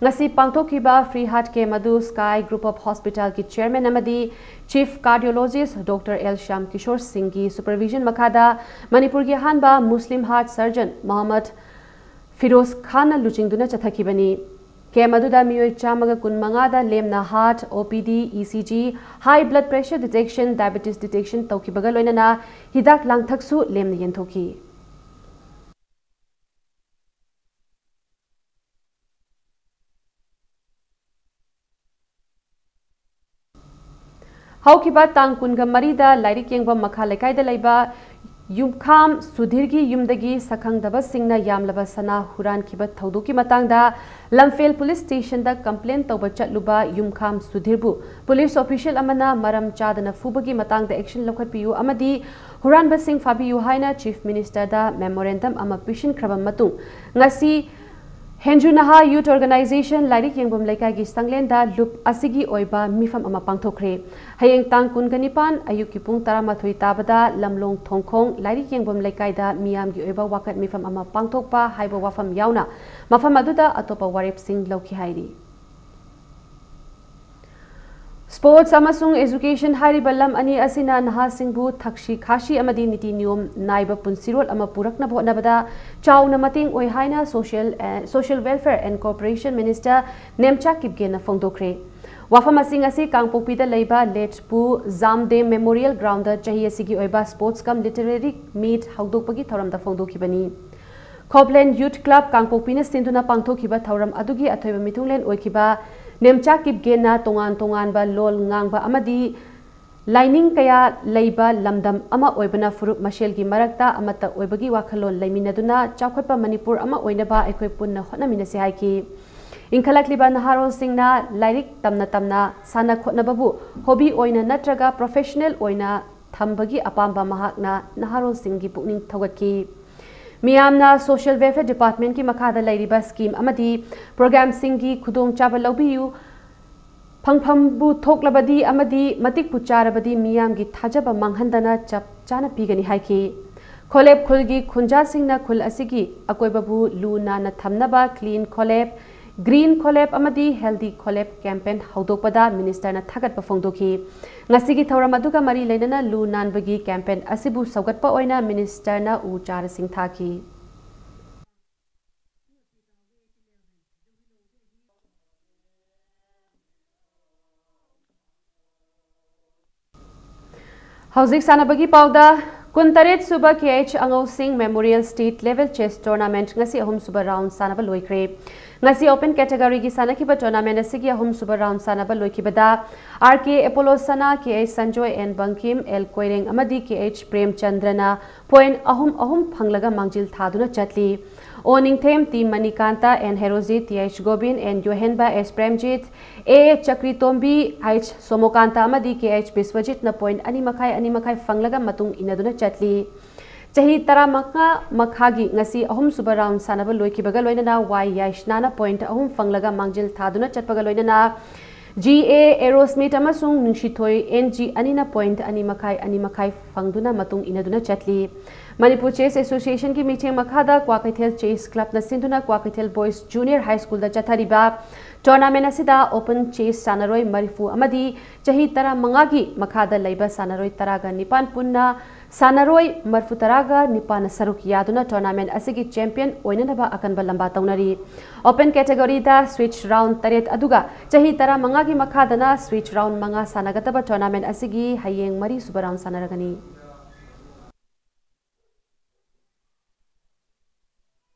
ꯉꯁꯤ ꯄꯥꯡꯊꯣꯛꯈꯤꯕ free heart camp ꯑꯗꯨ Sky Group of Hospitalꯒꯤ chairman ꯑꯃꯗꯤ Chief Cardiologist Doctor L Shyam Kishore Singhꯒꯤ supervision ꯃꯈꯥꯗ ꯃꯅꯤꯄꯨꯔꯒꯤ ꯑꯍꯥꯟꯕ Muslim heart surgeon Mohammad Firoz ꯈꯥꯟꯅ ꯂꯨꯆꯤꯡꯗꯨꯅ ꯆꯠꯊꯈꯤꯕꯅꯤ꯫ Camp ꯑꯗꯨꯗ ꯃꯤꯑꯣꯏ ꯆꯥꯝꯃꯒ ꯀꯨꯟꯃꯉꯥꯗ ꯂꯦꯝꯅ heart, O P D, E C G, high blood pressure detection, diabetes detection ꯇꯧꯈꯤꯕꯒ ꯂꯣꯏꯅꯅ ꯍꯤꯗꯥꯛ ꯂꯥꯡꯊꯛꯁꯨ ꯂꯦꯝꯅ ꯌꯦꯟꯊꯣꯛꯈꯤ꯫ ꯍꯧꯈꯤꯕ ꯇꯥꯡ ꯀꯨꯟꯒ ꯃꯔꯤꯗ ꯂꯥꯏꯔꯤꯛ ꯌꯦꯡꯕꯝ ꯃꯈꯥ ꯂꯩꯀꯥꯏꯗ ꯂꯩꯕ ꯌꯨꯝꯈꯥꯝ ꯁꯨꯙꯤꯔꯒꯤ ꯌꯨꯝꯗꯒꯤ ꯁꯛꯈꯪꯗꯕꯁꯤꯡꯅ ꯌꯥꯝꯂꯕ ꯁꯅꯥ ꯍꯨꯔꯥꯟꯈꯤꯕ ꯊꯧꯗꯣꯛꯀꯤ ꯃꯇꯥꯡꯗ ꯂꯝꯐꯦꯜ police stationꯗ complain ꯇꯧꯕ ꯆꯠꯂꯨꯕ ꯌꯨꯝꯈꯥꯝ ꯁꯨꯙꯤꯔꯕꯨ police official ꯑꯃꯅ ꯃꯔꯝ ꯆꯥꯗꯅ ꯐꯨꯕꯒꯤ ꯃꯇꯥꯡꯗ action ꯂꯧꯈꯠꯄꯤꯌꯨ ꯑꯃꯗꯤ ꯍꯨꯔꯥꯟꯕꯁꯤꯡ ꯐꯥꯕꯤꯌꯨ ꯍꯥꯏꯅ Chief Ministerꯗ memorandum ꯑꯃ ꯄꯤꯁꯤꯟꯈ꯭ꯔꯕ ꯃꯇꯨꯡ, ꯉꯁꯤ ꯍꯦꯟꯖꯨ ꯅꯍꯥ Youth Organization ꯂꯥꯏꯔꯤꯛ ꯌꯦꯡꯐꯝ ꯂꯩꯀꯥꯏꯒꯤ ꯁꯪꯂꯦꯟꯗ ꯂꯨꯞ ꯑꯁꯤꯒꯤ ꯑꯣꯏꯕ ꯃꯤꯐꯝ ꯑꯃ ꯄꯥꯡꯊꯣꯛꯈ꯭ꯔꯦ꯫ ꯍꯌꯦꯡ ꯇꯥꯡ ꯀꯨꯟꯒ ꯅꯤꯄꯥꯟ ꯑꯌꯨꯛꯀꯤ ꯄꯨꯡ ꯇꯔꯥꯃꯥꯊꯣꯏ ꯇꯥꯕꯗ ꯂꯝꯂꯣꯡ ꯊꯣꯡꯈꯣꯡ ꯂꯥꯏꯔꯤꯛ ꯌꯦꯡꯐꯝ ꯂꯩꯀꯥꯏꯗ ꯃꯤꯌꯥꯝꯒꯤ ꯑꯣꯏꯕ ꯋꯥꯀꯠ ꯃꯤꯐꯝ ꯑꯃ ꯄꯥꯡꯊꯣꯛꯄ ꯍꯥꯏꯕ ꯋꯥꯐꯝ ꯌꯥꯎꯅ ꯃꯐꯝ ꯑꯗꯨꯗ ꯑꯇꯣꯞꯄ ꯋꯥꯔꯦꯞꯁꯤꯡ ꯂꯧꯈꯤ ꯍꯥꯏꯔꯤ꯫ Sports ꯑꯃꯁꯨꯡ education ꯍꯥꯏꯔꯤꯕ ꯂꯝ ꯑꯅꯤ ꯑꯁꯤꯅ ꯅꯍꯥꯁꯤꯡꯕꯨ ꯊꯛꯁꯤ ꯈꯥꯁꯤ ꯑꯃꯗꯤ ꯅꯤꯇꯤ ꯅꯤꯌꯣꯝ ꯅꯥꯏꯕ ꯄꯨꯟꯁꯤꯔꯣꯜ ꯑꯃ ꯄꯨꯔꯛꯅꯕ ꯍꯣꯠꯅꯕꯗ ꯆꯥꯎꯅ ꯃꯇꯦꯡ ꯑꯣꯏ ꯍꯥꯏꯅ Social, Social Welfare and Cooperation Minister Nemcha ꯀꯤꯞꯒꯦꯅ ꯐꯣꯡꯗꯣꯛꯈ꯭ꯔꯦ꯫ ꯋꯥꯐꯝ ꯑꯁꯤ ꯉꯁꯤ ꯀꯥꯡꯄꯣꯛꯄꯤꯗ ꯂꯩꯕ ꯂꯦꯠꯄꯨ ꯖꯥꯝꯗꯦꯝ ꯃꯦꯃꯣꯔꯤꯌꯦꯜ ꯒ꯭ꯔꯥꯎꯟꯗ ꯆꯍꯤ ꯑꯁꯤꯒꯤ ꯑꯣꯏꯕ ꯁ꯭ꯄꯣꯔꯠꯁ ꯀꯝ ꯂꯤꯇꯔꯦꯔꯤ ꯃꯤꯠ ꯍꯧꯗꯣꯛꯄꯒꯤ ꯊꯧꯔꯝꯗ ꯐꯣꯡꯗꯣꯛꯈꯤꯕꯅꯤ꯫ ꯈꯣꯞꯂꯦꯟ ꯌꯨꯠ ꯀ꯭ꯂꯕ ꯀꯥꯡꯄꯣꯛꯄꯤꯅ ꯁꯤꯟꯗꯨꯅ ꯄꯥꯡꯊꯣꯛꯈꯤꯕ ꯊꯧꯔꯝ ꯑꯗꯨꯒꯤ ꯑꯊꯣꯏꯕ ꯃꯤꯊꯨꯡꯂꯦꯟ ꯑꯣꯏꯈꯤꯕ ꯅꯦꯝꯆꯥ ꯀꯤꯞꯒꯦꯟꯅ ꯇꯣꯉꯥꯟ ꯇꯣꯉꯥꯟꯕ ꯂꯣꯜ ꯉꯥꯡꯕ ꯑꯃꯗꯤ ꯂꯥꯏꯅꯤꯡ ꯀꯌꯥ ꯂꯩꯕ ꯂꯝꯗꯝ ꯑꯃ ꯑꯣꯏꯕꯅ ꯐꯨꯔꯨꯞ ꯃꯁꯦꯜꯒꯤ ꯃꯔꯛꯇ ꯑꯃꯠꯇ ꯑꯣꯏꯕꯒꯤ ꯋꯥꯈꯜꯂꯣꯟ ꯂꯩꯃꯤꯟꯅꯗꯨꯅ ꯆꯥꯎꯈꯠꯄ ꯃꯅꯤꯄꯨꯔ ꯑꯃ ꯑꯣꯏꯅꯕ ꯑꯩꯈꯣꯏ ꯄꯨꯟꯅ ꯍꯣꯠꯅꯃꯤꯟꯅꯁꯤ ꯍꯥꯏꯈꯤ꯫ ꯏꯟꯈꯠꯂꯛꯂꯤꯕ ꯅꯍꯥꯔꯣꯜꯁꯤꯡꯅ ꯂꯥꯏꯔꯤꯛ ꯇꯝꯅ ꯇꯝꯅ ꯁꯥꯟꯅ ꯈꯣꯠꯅꯕꯕꯨ ꯍꯣꯕꯤ ꯑꯣꯏꯅ ꯅꯠꯇ꯭ꯔꯒ ꯄ꯭ꯔꯣꯐꯦꯁꯅꯦꯜ ꯑꯣꯏꯅ ꯊꯝꯕꯒꯤ ꯑꯄꯥꯝꯕ ꯃꯍꯥꯛꯅ ꯅꯍꯥꯔꯣꯜꯁꯤꯡꯒꯤ ꯄꯨꯛꯅꯤꯡ ꯊꯧꯒꯠꯈꯤ꯫ ꯃꯤꯌꯥꯝꯅ ꯁꯣꯁꯤꯌꯦꯜ ꯋꯦꯜꯐꯦꯌꯔ ꯗꯤꯄꯥꯔꯠꯃꯦꯟꯠꯀꯤ ꯃꯈꯥꯗ ꯂꯩꯔꯤꯕ ꯁ꯭ꯀꯤꯝ ꯑꯃꯗꯤ ꯄ꯭ꯔꯣꯒ꯭ꯔꯥꯝꯁꯤꯡꯒꯤ ꯈꯨꯗꯣꯡꯆꯥꯕ ꯂꯧꯕꯤꯌꯨ꯫ ꯐꯪꯐꯝꯕꯨ ꯊꯣꯛꯂꯕꯗꯤ ꯑꯃꯗꯤ ꯃꯇꯤꯛꯄꯨ ꯆꯥꯔꯕꯗꯤ ꯃꯤꯌꯥꯝꯒꯤ ꯊꯥꯖꯕ ꯃꯥꯡꯍꯟꯗꯅ ꯆꯞ ꯆꯥꯅ ꯄꯤꯒꯅꯤ ꯍꯥꯏꯈꯤ꯫ ꯈꯣꯂꯦꯞ ꯈꯨꯜꯒꯤ ꯈꯨꯟꯖꯥꯁꯤꯡꯅ ꯈꯨꯜ ꯑꯁꯤꯒꯤ ꯑꯀꯣꯏꯕꯕꯨ ꯂꯨ ꯅꯥꯟꯅ ꯊꯝꯅꯕ ꯀ꯭ꯂꯤꯟ ꯈꯣꯂꯦꯞ, ꯒ꯭ꯔꯤꯟ ꯈꯣꯂꯦꯞ ꯑꯃꯗꯤ ꯍꯦꯜꯗꯤ ꯈꯣꯂꯦꯞ ꯀꯦꯝꯄꯦꯟ ꯍꯧꯗꯣꯛꯄꯗ ꯃꯤꯅꯤꯁꯇꯔꯅ ꯊꯥꯒꯠꯄ ꯐꯣꯡꯗꯣꯛꯈꯤ꯫ ꯉꯁꯤꯒꯤ ꯊꯧꯔꯝ ꯑꯗꯨꯒ ꯃꯔꯤ ꯂꯩꯅꯅ ꯂꯨ ꯅꯥꯟꯕꯒꯤ ꯀꯦꯝꯄꯦꯟ ꯑꯁꯤꯕꯨ ꯁꯧꯒꯠꯄ ꯑꯣꯏꯅ ꯃꯤꯅꯤꯁꯇꯔꯅ ꯎ ꯆꯥꯔꯁꯤꯡ ꯊꯥꯈꯤ꯫ ꯍꯧꯖꯤꯛ ꯁꯥꯟꯅꯕꯒꯤ ꯄꯥꯎꯗ, ꯀꯨꯟꯇꯔꯦꯠ ꯁꯨꯕ K H Angousing memorial state level chess tournament ꯉꯁꯤ ꯑꯍꯨꯝ ꯁꯨꯕ ꯔꯥꯎꯟ ꯁꯥꯟꯅꯕ ꯂꯣꯏꯈ꯭ꯔꯦ꯫ ꯉꯁꯤ ꯑꯣꯄꯟ ꯀꯦꯇꯦꯒꯣꯔꯤꯒꯤ ꯁꯥꯟꯅꯈꯤꯕ ꯇꯣꯔꯅꯥꯃꯦꯟꯠ ꯑꯁꯤꯒꯤ ꯑꯍꯨꯝ ꯁꯨꯕ ꯔꯥꯎꯟ ꯁꯥꯟꯅꯕ ꯂꯣꯏꯈꯤꯕꯗ, ꯑꯥꯔ ꯀꯦ ꯑꯦꯄꯣꯂꯣ ꯁꯅꯥ, ꯀꯦ H Sanjoy, and Bangkim, L Koireng ꯑꯃꯗꯤ ꯀꯦ ꯑꯩꯆ ꯄ꯭ꯔꯦꯝꯆꯟꯗ꯭ꯔꯅ ꯄꯣꯏꯟꯠ ꯑꯍꯨꯝ ꯑꯍꯨꯝ ꯐꯪꯂꯒ ꯃꯥꯡꯖꯤꯜ ꯊꯥꯗꯨꯅ ꯆꯠꯂꯤ꯫ O Ningthem, T Manikanta, N Herojit, T H Gobin, N Yohenba, S Premjit, A Chakritombi, H Somokanta ꯑꯃꯗꯤ ꯀꯦ ꯑꯩꯆ ꯕꯤꯁ꯭ꯋꯖꯤꯠꯅ ꯄꯣꯏꯟꯠ ꯑꯅꯤ ꯃꯈꯥꯏ, ꯑꯅꯤ ꯃꯈꯥꯏ ꯐꯪꯂꯒ ꯃꯇꯨꯡ ꯏꯟꯅꯗꯨꯅ ꯆꯠꯂꯤ꯫ ꯆꯍꯤ ꯇꯔꯥꯃꯉꯥ ꯃꯈꯥꯒꯤ ꯉꯁꯤ ꯑꯍꯨꯝꯁꯨꯕ ꯔꯥꯎꯟ ꯁꯥꯟꯅꯕ ꯂꯣꯏꯈꯤꯕꯒ ꯂꯣꯏꯅꯅ ꯋꯥꯏ ꯌꯥꯏꯁꯅꯥꯅ ꯄꯣꯏꯟꯠ ꯑꯍꯨꯝ ꯐꯪꯂꯒ ꯃꯥꯡꯖꯤꯜ ꯊꯥꯗꯨꯅ ꯆꯠꯄꯒ ꯂꯣꯏꯅꯅ ꯖꯤ ꯑꯦ ꯑꯦꯔꯣꯁꯃꯤꯠ ꯑꯃꯁꯨꯡ ꯅꯨꯡꯁꯤꯊꯣꯏ ꯑꯦꯟ ꯖꯤ ꯑꯅꯤꯅ ꯄꯣꯏꯟꯠ ꯑꯅꯤ ꯃꯈꯥꯏ, ꯑꯅꯤ ꯃꯈꯥꯏ ꯐꯪꯗꯨꯅ ꯃꯇꯨꯡ ꯏꯟꯅꯗꯨꯅ ꯆꯠꯂꯤ꯫ ꯃꯅꯤꯄꯨꯔ ꯆꯦꯁ ꯑꯦꯁꯣꯁꯤꯌꯦꯁꯟꯒꯤ ꯃꯤꯠꯌꯦꯡ ꯃꯈꯥꯗ ꯀ꯭ꯋꯥꯀꯩꯊꯦꯜ ꯆꯦꯁ ꯀ꯭ꯂꯕꯅ ꯁꯤꯟꯗꯨꯅ ꯀ꯭ꯋꯥꯀꯩꯊꯦꯜ ꯕꯣꯏꯁ ꯖꯨꯅꯤꯌꯔ ꯍꯥꯏ ꯁ꯭ꯀꯨꯜꯗ ꯆꯠꯊꯔꯤꯕ ꯇꯣꯔꯅꯥꯃꯦꯟꯠ ꯑꯁꯤꯗ ꯑꯣꯄꯟ ꯆꯦꯁ ꯁꯥꯟꯅꯔꯣꯏ ꯃꯔꯤꯐꯨ ꯑꯃꯗꯤ ꯆꯍꯤ ꯇꯔꯥꯃꯉꯥꯒꯤ ꯃꯈꯥꯗ ꯂꯩꯕ ꯁꯥꯟꯅꯔꯣꯏ ꯇꯔꯥꯒ ꯅꯤꯄꯥꯟ ꯄꯨꯟꯅ ꯁꯥꯟꯅꯔꯣꯏ ꯃꯔꯤꯐꯨ ꯇꯔꯥꯒ ꯅꯤꯄꯥꯟꯅ ꯁꯔꯨꯛ ꯌꯥꯗꯨꯅ tournament ꯑꯁꯤꯒꯤ champion ꯑꯣꯏꯅꯅꯕ ꯑꯀꯟꯕ ꯂꯝꯕꯥ ꯇꯧꯅꯔꯤ꯫ Open category ꯗ switch round ꯇꯔꯦꯠ ꯑꯗꯨꯒ ꯆꯍꯤ ꯇꯔꯥꯃꯉꯥꯒꯤ ꯃꯈꯥꯗꯅ switch round ꯃꯉꯥ ꯁꯥꯟꯅꯒꯗꯕ tournament ꯑꯁꯤꯒꯤ ꯍꯌꯦꯡ ꯃꯔꯤꯁꯨꯕ round ꯁꯥꯟꯅꯔꯒꯅꯤ꯫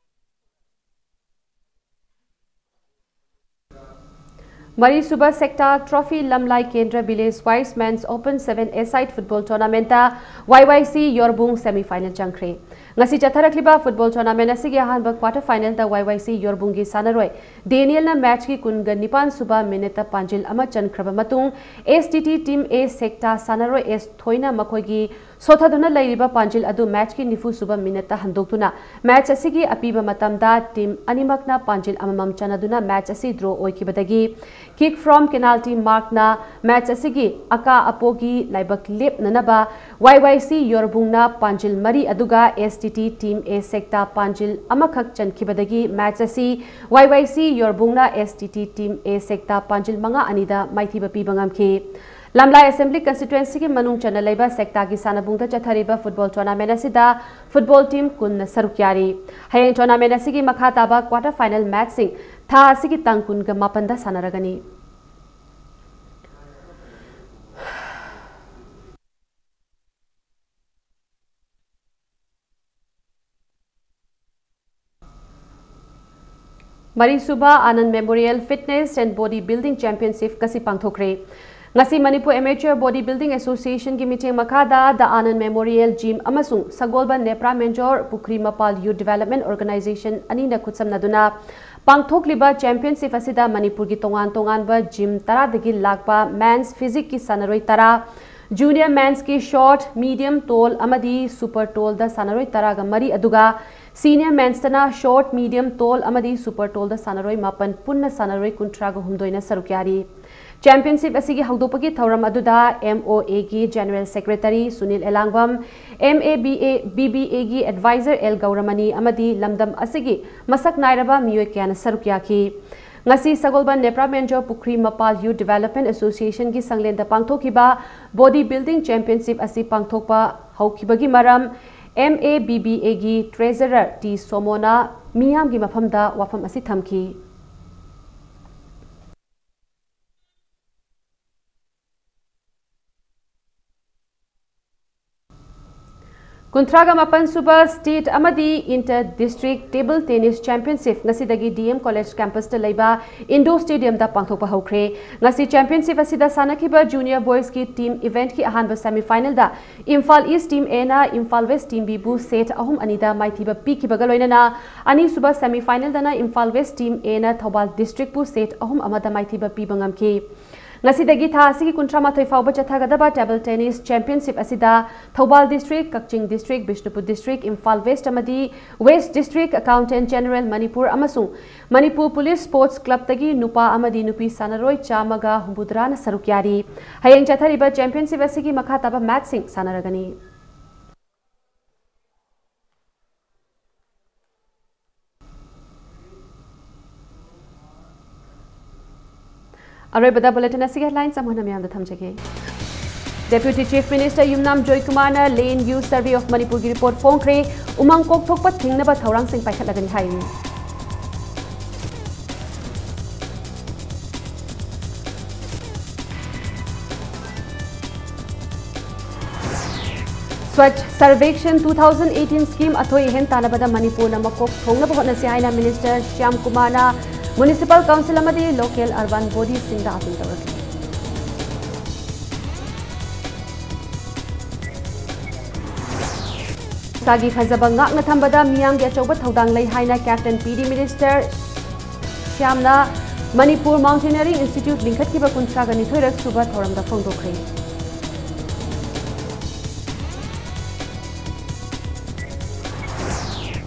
ꯃꯔꯤꯁꯨꯕ Sector Trophy ꯂꯝꯂꯥꯏ ꯀꯦꯟꯗ꯭ꯔ village wise men's open seven-a-side football tournament Y Y C ꯌꯣꯔꯕꯨꯡ semi final ꯆꯪꯈ꯭ꯔꯦ꯫ ꯉꯁꯤ ꯆꯠꯊꯔꯛꯂꯤꯕ football tournament ꯑꯁꯤꯒꯤ ꯑꯍꯥꯟꯕ quarter final ꯗ Y Y C ꯌꯣꯔꯕꯨꯡꯒꯤ ꯁꯥꯟꯅꯔꯣꯏ ꯗꯦꯅꯤꯌꯦꯜꯅ match ꯀꯤ ꯀꯨꯟꯒ ꯅꯤꯄꯥꯟ ꯁꯨꯕ minute ꯇ ꯄꯥꯟꯖꯤꯜ ꯑꯃ ꯆꯟꯈ꯭ꯔꯕ ꯃꯇꯨꯡ, S T T team A Sector ꯁꯥꯟꯅꯔꯣꯏ S ꯊꯣꯏꯅ ꯃꯈꯣꯏꯒꯤ ꯁꯣꯊꯗꯨꯅ ꯂꯩꯔꯤꯕ ꯄꯥꯟꯖꯤꯜ ꯑꯗꯨ match ꯀꯤ ꯅꯤꯐꯨ ꯁꯨꯕ minute ꯇ ꯍꯟꯗꯣꯛꯇꯨꯅ match ꯑꯁꯤꯒꯤ ꯑꯄꯤꯕ ꯃꯇꯝꯗ team ꯑꯅꯤꯃꯛꯅ ꯄꯥꯟꯖꯤꯜ ꯑꯃꯃꯝ ꯆꯟꯅꯗꯨꯅ match ꯑꯁꯤ draw ꯑꯣꯏꯈꯤꯕꯗꯒꯤ kick from penalty mark ꯅ match ꯑꯁꯤꯒꯤ ꯑꯀꯥ ꯑꯄꯣꯒꯤ ꯂꯥꯏꯕꯛ ꯂꯦꯞꯅꯅꯕ Y Y C ꯌꯣꯔꯕꯨꯡꯅ ꯄꯥꯟꯖꯤꯜ ꯃꯔꯤ ꯑꯗꯨꯒ S T T team A Sector ꯄꯥꯟꯖꯤꯜ ꯑꯃꯈꯛ ꯆꯟꯈꯤꯕꯗꯒꯤ match ꯑꯁꯤ Y Y C ꯌꯣꯔꯕꯨꯡꯅ S T T team A Sector ꯄꯥꯟꯖꯤꯜ ꯃꯉꯥ ꯑꯅꯤꯗ ꯃꯥꯏꯊꯤꯕ ꯄꯤꯕ ꯉꯝꯈꯤ꯫ ꯂꯝꯂꯥꯏ Assembly Constituency ꯒꯤ ꯃꯅꯨꯡ ꯆꯟꯅ ꯂꯩꯕ Sector ꯒꯤ ꯁꯥꯟꯅꯕꯨꯡꯗ ꯆꯠꯊꯔꯤꯕ football tournament ꯑꯁꯤꯗ football team ꯀꯨꯟꯅ ꯁꯔꯨꯛ ꯌꯥꯔꯤ꯫ ꯍꯌꯦꯡ tournament ꯑꯁꯤꯒꯤ ꯃꯈꯥ ꯇꯥꯕ quarter final match ꯁꯤꯡ ꯊꯥ ꯑꯁꯤꯒꯤ ꯇꯥꯡ ꯀꯨꯟꯒ ꯃꯥꯄꯟꯗ ꯁꯥꯟꯅꯔꯒꯅꯤ꯫ ꯃꯔꯤꯁꯨꯕ Anand Memorial Fitness and Body Building Championship ꯉꯁꯤ ꯄꯥꯡꯊꯣꯛꯈ꯭ꯔꯦ꯫ ꯉꯁꯤ Manipur Amateur Body Building Association ꯒꯤ ꯃꯤꯠꯌꯦꯡ ꯃꯈꯥꯗ The Anand Memorial Gym ꯑꯃꯁꯨꯡ ꯁꯒꯣꯜꯕꯟ ꯅꯦꯄ꯭ꯔꯥ ꯃꯦꯟꯖꯣꯔ ꯄꯨꯈ꯭ꯔꯤ ꯃꯄꯥꯜ Youth Development Organization ꯑꯅꯤꯅ ꯈꯨꯠꯁꯝꯅꯗꯨꯅ ꯄꯥꯡꯊꯣꯛꯂꯤꯕ championship ꯑꯁꯤꯗ ꯃꯅꯤꯄꯨꯔꯒꯤ ꯇꯣꯉꯥꯟ ꯇꯣꯉꯥꯟꯕ gym ꯇꯔꯥꯗꯒꯤ ꯂꯥꯛꯄ men's physique ꯀꯤ ꯁꯥꯟꯅꯔꯣꯏ ꯇꯔꯥ, junior men's ꯀꯤ short, medium, tall ꯑꯃꯗꯤ super tall ꯗ ꯁꯥꯟꯅꯔꯣꯏ ꯇꯔꯥꯒ ꯃꯔꯤ ꯑꯗꯨꯒ senior men's ꯇꯅ short, medium, tall ꯑꯃꯗꯤ super tall ꯗ ꯁꯥꯟꯅꯔꯣꯏ ꯃꯥꯄꯟ, ꯄꯨꯟꯅ ꯁꯥꯟꯅꯔꯣꯏ ꯀꯨꯟꯊ꯭ꯔꯥꯒ ꯍꯨꯝꯗꯣꯏꯅ ꯁꯔꯨꯛ ꯌꯥꯔꯤ꯫ Championship ꯑꯁꯤꯒꯤ ꯍꯧꯗꯣꯛꯄꯒꯤ ꯊꯧꯔꯝ ꯑꯗꯨꯗ M O A ꯒꯤ General Secretary Sunil Elangbam, M A B A, B B A ꯒꯤ Advisor L ꯒꯧꯔꯃꯅꯤ ꯑꯃꯗꯤ ꯂꯝꯗꯝ ꯑꯁꯤꯒꯤ ꯃꯁꯛ ꯅꯥꯏꯔꯕ ꯃꯤꯑꯣꯏ ꯀꯌꯥꯅ ꯁꯔꯨꯛ ꯌꯥꯈꯤ꯫ ꯉꯁꯤ ꯁꯒꯣꯜꯕꯟ ꯅꯦꯄ꯭ꯔꯥ ꯃꯦꯟꯖꯣꯔ ꯄꯨꯈ꯭ꯔꯤ ꯃꯄꯥꯜ Youth Development Association ꯒꯤ ꯁꯪꯂꯦꯟꯗ ꯄꯥꯡꯊꯣꯛꯈꯤꯕ Body Building Championship ꯑꯁꯤ ꯄꯥꯡꯊꯣꯛꯄ ꯍꯧꯈꯤꯕꯒꯤ ꯃꯔꯝ, M A B B Aꯒꯤ Treasurer T ꯁꯣꯃꯣꯅ ꯃꯤꯌꯥꯝꯒꯤ ꯃꯐꯝꯗ ꯋꯥꯐꯝ ꯑꯁꯤ ꯊꯝꯈꯤ꯫ ꯀꯨꯟꯊ꯭ꯔꯥꯒ ꯃꯥꯄꯟ ꯁꯨꯕ State ꯑꯃꯗꯤ Inter District Table Tennis Championship ꯉꯁꯤꯗꯒꯤ D M College Campusꯇ ꯂꯩꯕ Indoor Stadiumꯗ ꯄꯥꯡꯊꯣꯛꯄ ꯍꯧꯈ꯭ꯔꯦ꯫ ꯉꯁꯤ championship ꯑꯁꯤꯗ ꯁꯥꯟꯅꯈꯤꯕ Junior Boysꯀꯤ team eventꯀꯤ ꯑꯍꯥꯟꯕ semifinalꯗ Imphal East Team Aꯅ Imphal West Team Bꯕꯨ set ꯑꯍꯨꯝ ꯑꯅꯤꯗ ꯃꯥꯏꯊꯤꯕ ꯄꯤꯈꯤꯕꯒ ꯂꯣꯏꯅꯅ ꯑꯅꯤꯁꯨꯕ semifinalꯗꯅ Imphal West Team Aꯅ Thoubaal Districtꯄꯨ set ꯑꯍꯨꯝ ꯑꯃꯗ ꯃꯥꯏꯊꯤꯕ ꯄꯤꯕ ꯉꯝꯈꯤ꯫ ꯉꯁꯤꯗꯒꯤ ꯊꯥ ꯑꯁꯤꯒꯤ ꯀꯨꯟꯊ꯭ꯔꯥ ꯃꯥꯊꯣꯏ ꯐꯥꯎꯕ ꯆꯠꯊꯒꯗꯕ Table Tennis Championship ꯑꯁꯤꯗ Thoubal District, Kakching District, Bishnupuр District, Imphal West ꯑꯃꯗꯤ West District Accountant General Manipur ꯑꯃꯁꯨꯡ Manipur Police Sports Clubꯇꯒꯤ ꯅꯨꯄꯥ ꯑꯃꯗꯤ ꯅꯨꯄꯤ ꯁꯥꯟꯅꯔꯣꯏ ꯆꯥꯝꯃꯒ ꯍꯨꯝꯐꯨꯇꯔꯥꯅ ꯁꯔꯨꯛ ꯌꯥꯔꯤ꯫ ꯍꯌꯦꯡ ꯆꯠꯊꯔꯤꯕ championship ꯑꯁꯤꯒꯤ ꯃꯈꯥ ꯇꯥꯕ matchꯁꯤꯡ ꯁꯥꯟꯅꯔꯒꯅꯤ꯫ ꯑꯔꯣꯏꯕꯗ bulletin ꯑꯁꯤꯒꯤ headlines ꯑꯃꯨꯛ ꯍꯟꯅ ꯃꯌꯥꯝꯗ ꯊꯝꯖꯒꯦ꯫ Deputy Chief Minister Yumnam ꯖꯣꯏꯀꯨꯃꯥꯔꯅ Land Use Survey of Manipurꯒꯤ report ꯐꯣꯡꯈ꯭ꯔꯦ꯫ ꯎꯃꯪ ꯀꯣꯛꯊꯣꯛꯄ ꯊꯤꯡꯅꯕ ꯊꯧꯔꯥꯡꯁꯤꯡ ꯄꯥꯏꯈꯠꯂꯒꯅꯤ ꯍꯥꯏꯔꯤ꯫ Swachh Survekshan two thousand eighteen scheme ꯑꯊꯣꯏ ꯑꯍꯦꯟ ꯇꯥꯟꯅꯕꯗ ꯃꯅꯤꯄꯨꯔꯅ ꯃꯀꯣꯛ ꯊꯣꯡꯅꯕ ꯍꯣꯠꯅꯁꯤ ꯍꯥꯏꯅ Minister ꯁ꯭ꯌꯥꯝ ꯀꯨꯃꯥꯔꯅ Municipal Council ꯑꯃꯗꯤ Local Urban Bodyꯁꯤꯡꯗ appeal ꯇꯧꯔꯛꯈꯤ꯫ ꯏꯁꯥꯒꯤ ꯐꯖꯕ ꯉꯥꯛꯅ ꯊꯝꯕꯗ ꯃꯤꯌꯥꯝꯒꯤ ꯑꯆꯧꯕ ꯊꯧꯗꯥꯡ ꯂꯩ ꯍꯥꯏꯅ Captain P D Minister ꯁ꯭ꯌꯥꯝꯅ Manipur Mountaineering Institute ꯂꯤꯡꯈꯠꯈꯤꯕ ꯀꯨꯟꯊ꯭ꯔꯥꯒ ꯅꯤꯊꯣꯏꯔꯛ ꯁꯨꯕ ꯊꯧꯔꯝꯗ ꯐꯣꯡꯗꯣꯛꯈ꯭ꯔꯦ꯫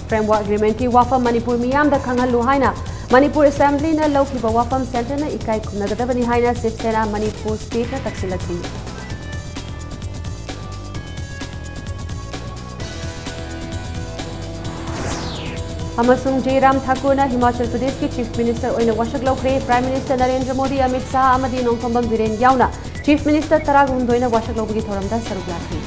Framework Agreementꯀꯤ ꯋꯥꯐꯝ ꯃꯅꯤꯄꯨꯔ ꯃꯤꯌꯥꯝꯗ ꯈꯪꯍꯜꯂꯨ ꯍꯥꯏꯅ ꯃꯅꯤꯄꯨꯔ Assemblyꯅ ꯂꯧꯈꯤꯕ ꯋꯥꯐꯝ Centreꯅ ꯏꯀꯥꯏ ꯈꯨꯝꯅꯒꯗꯕꯅꯤ ꯍꯥꯏꯅ Shiv Sena ꯃꯅꯤꯄꯨꯔ Stateꯅ ꯇꯛꯁꯤꯜꯂꯛꯈꯤ꯫ ꯑꯃꯁꯨꯡ ꯖꯦ ꯔꯥꯝ ꯊꯥꯀꯨꯔꯅ ꯍꯤꯃꯥꯆꯜ ꯄ꯭ꯔꯗꯦꯁꯀꯤ Chief Minister ꯑꯣꯏꯅ ꯋꯥꯁꯛ ꯂꯧꯈ꯭ꯔꯦ꯫ Prime Minister ꯅꯔꯦꯟꯗ꯭ꯔ ꯃꯣꯗꯤ, ꯑꯃꯤꯠ ꯁꯥꯍ ꯑꯃꯗꯤ ꯅꯣꯡꯊꯣꯝꯕꯝ ꯕꯤꯔꯦꯟ ꯌꯥꯎꯅ Chief Minister ꯇꯔꯥꯒ ꯍꯨꯝꯗꯣꯏꯅ ꯋꯥꯁꯛ ꯂꯧꯕꯒꯤ ꯊꯧꯔꯝꯗ ꯁꯔꯨꯛ ꯌꯥꯈꯤ꯫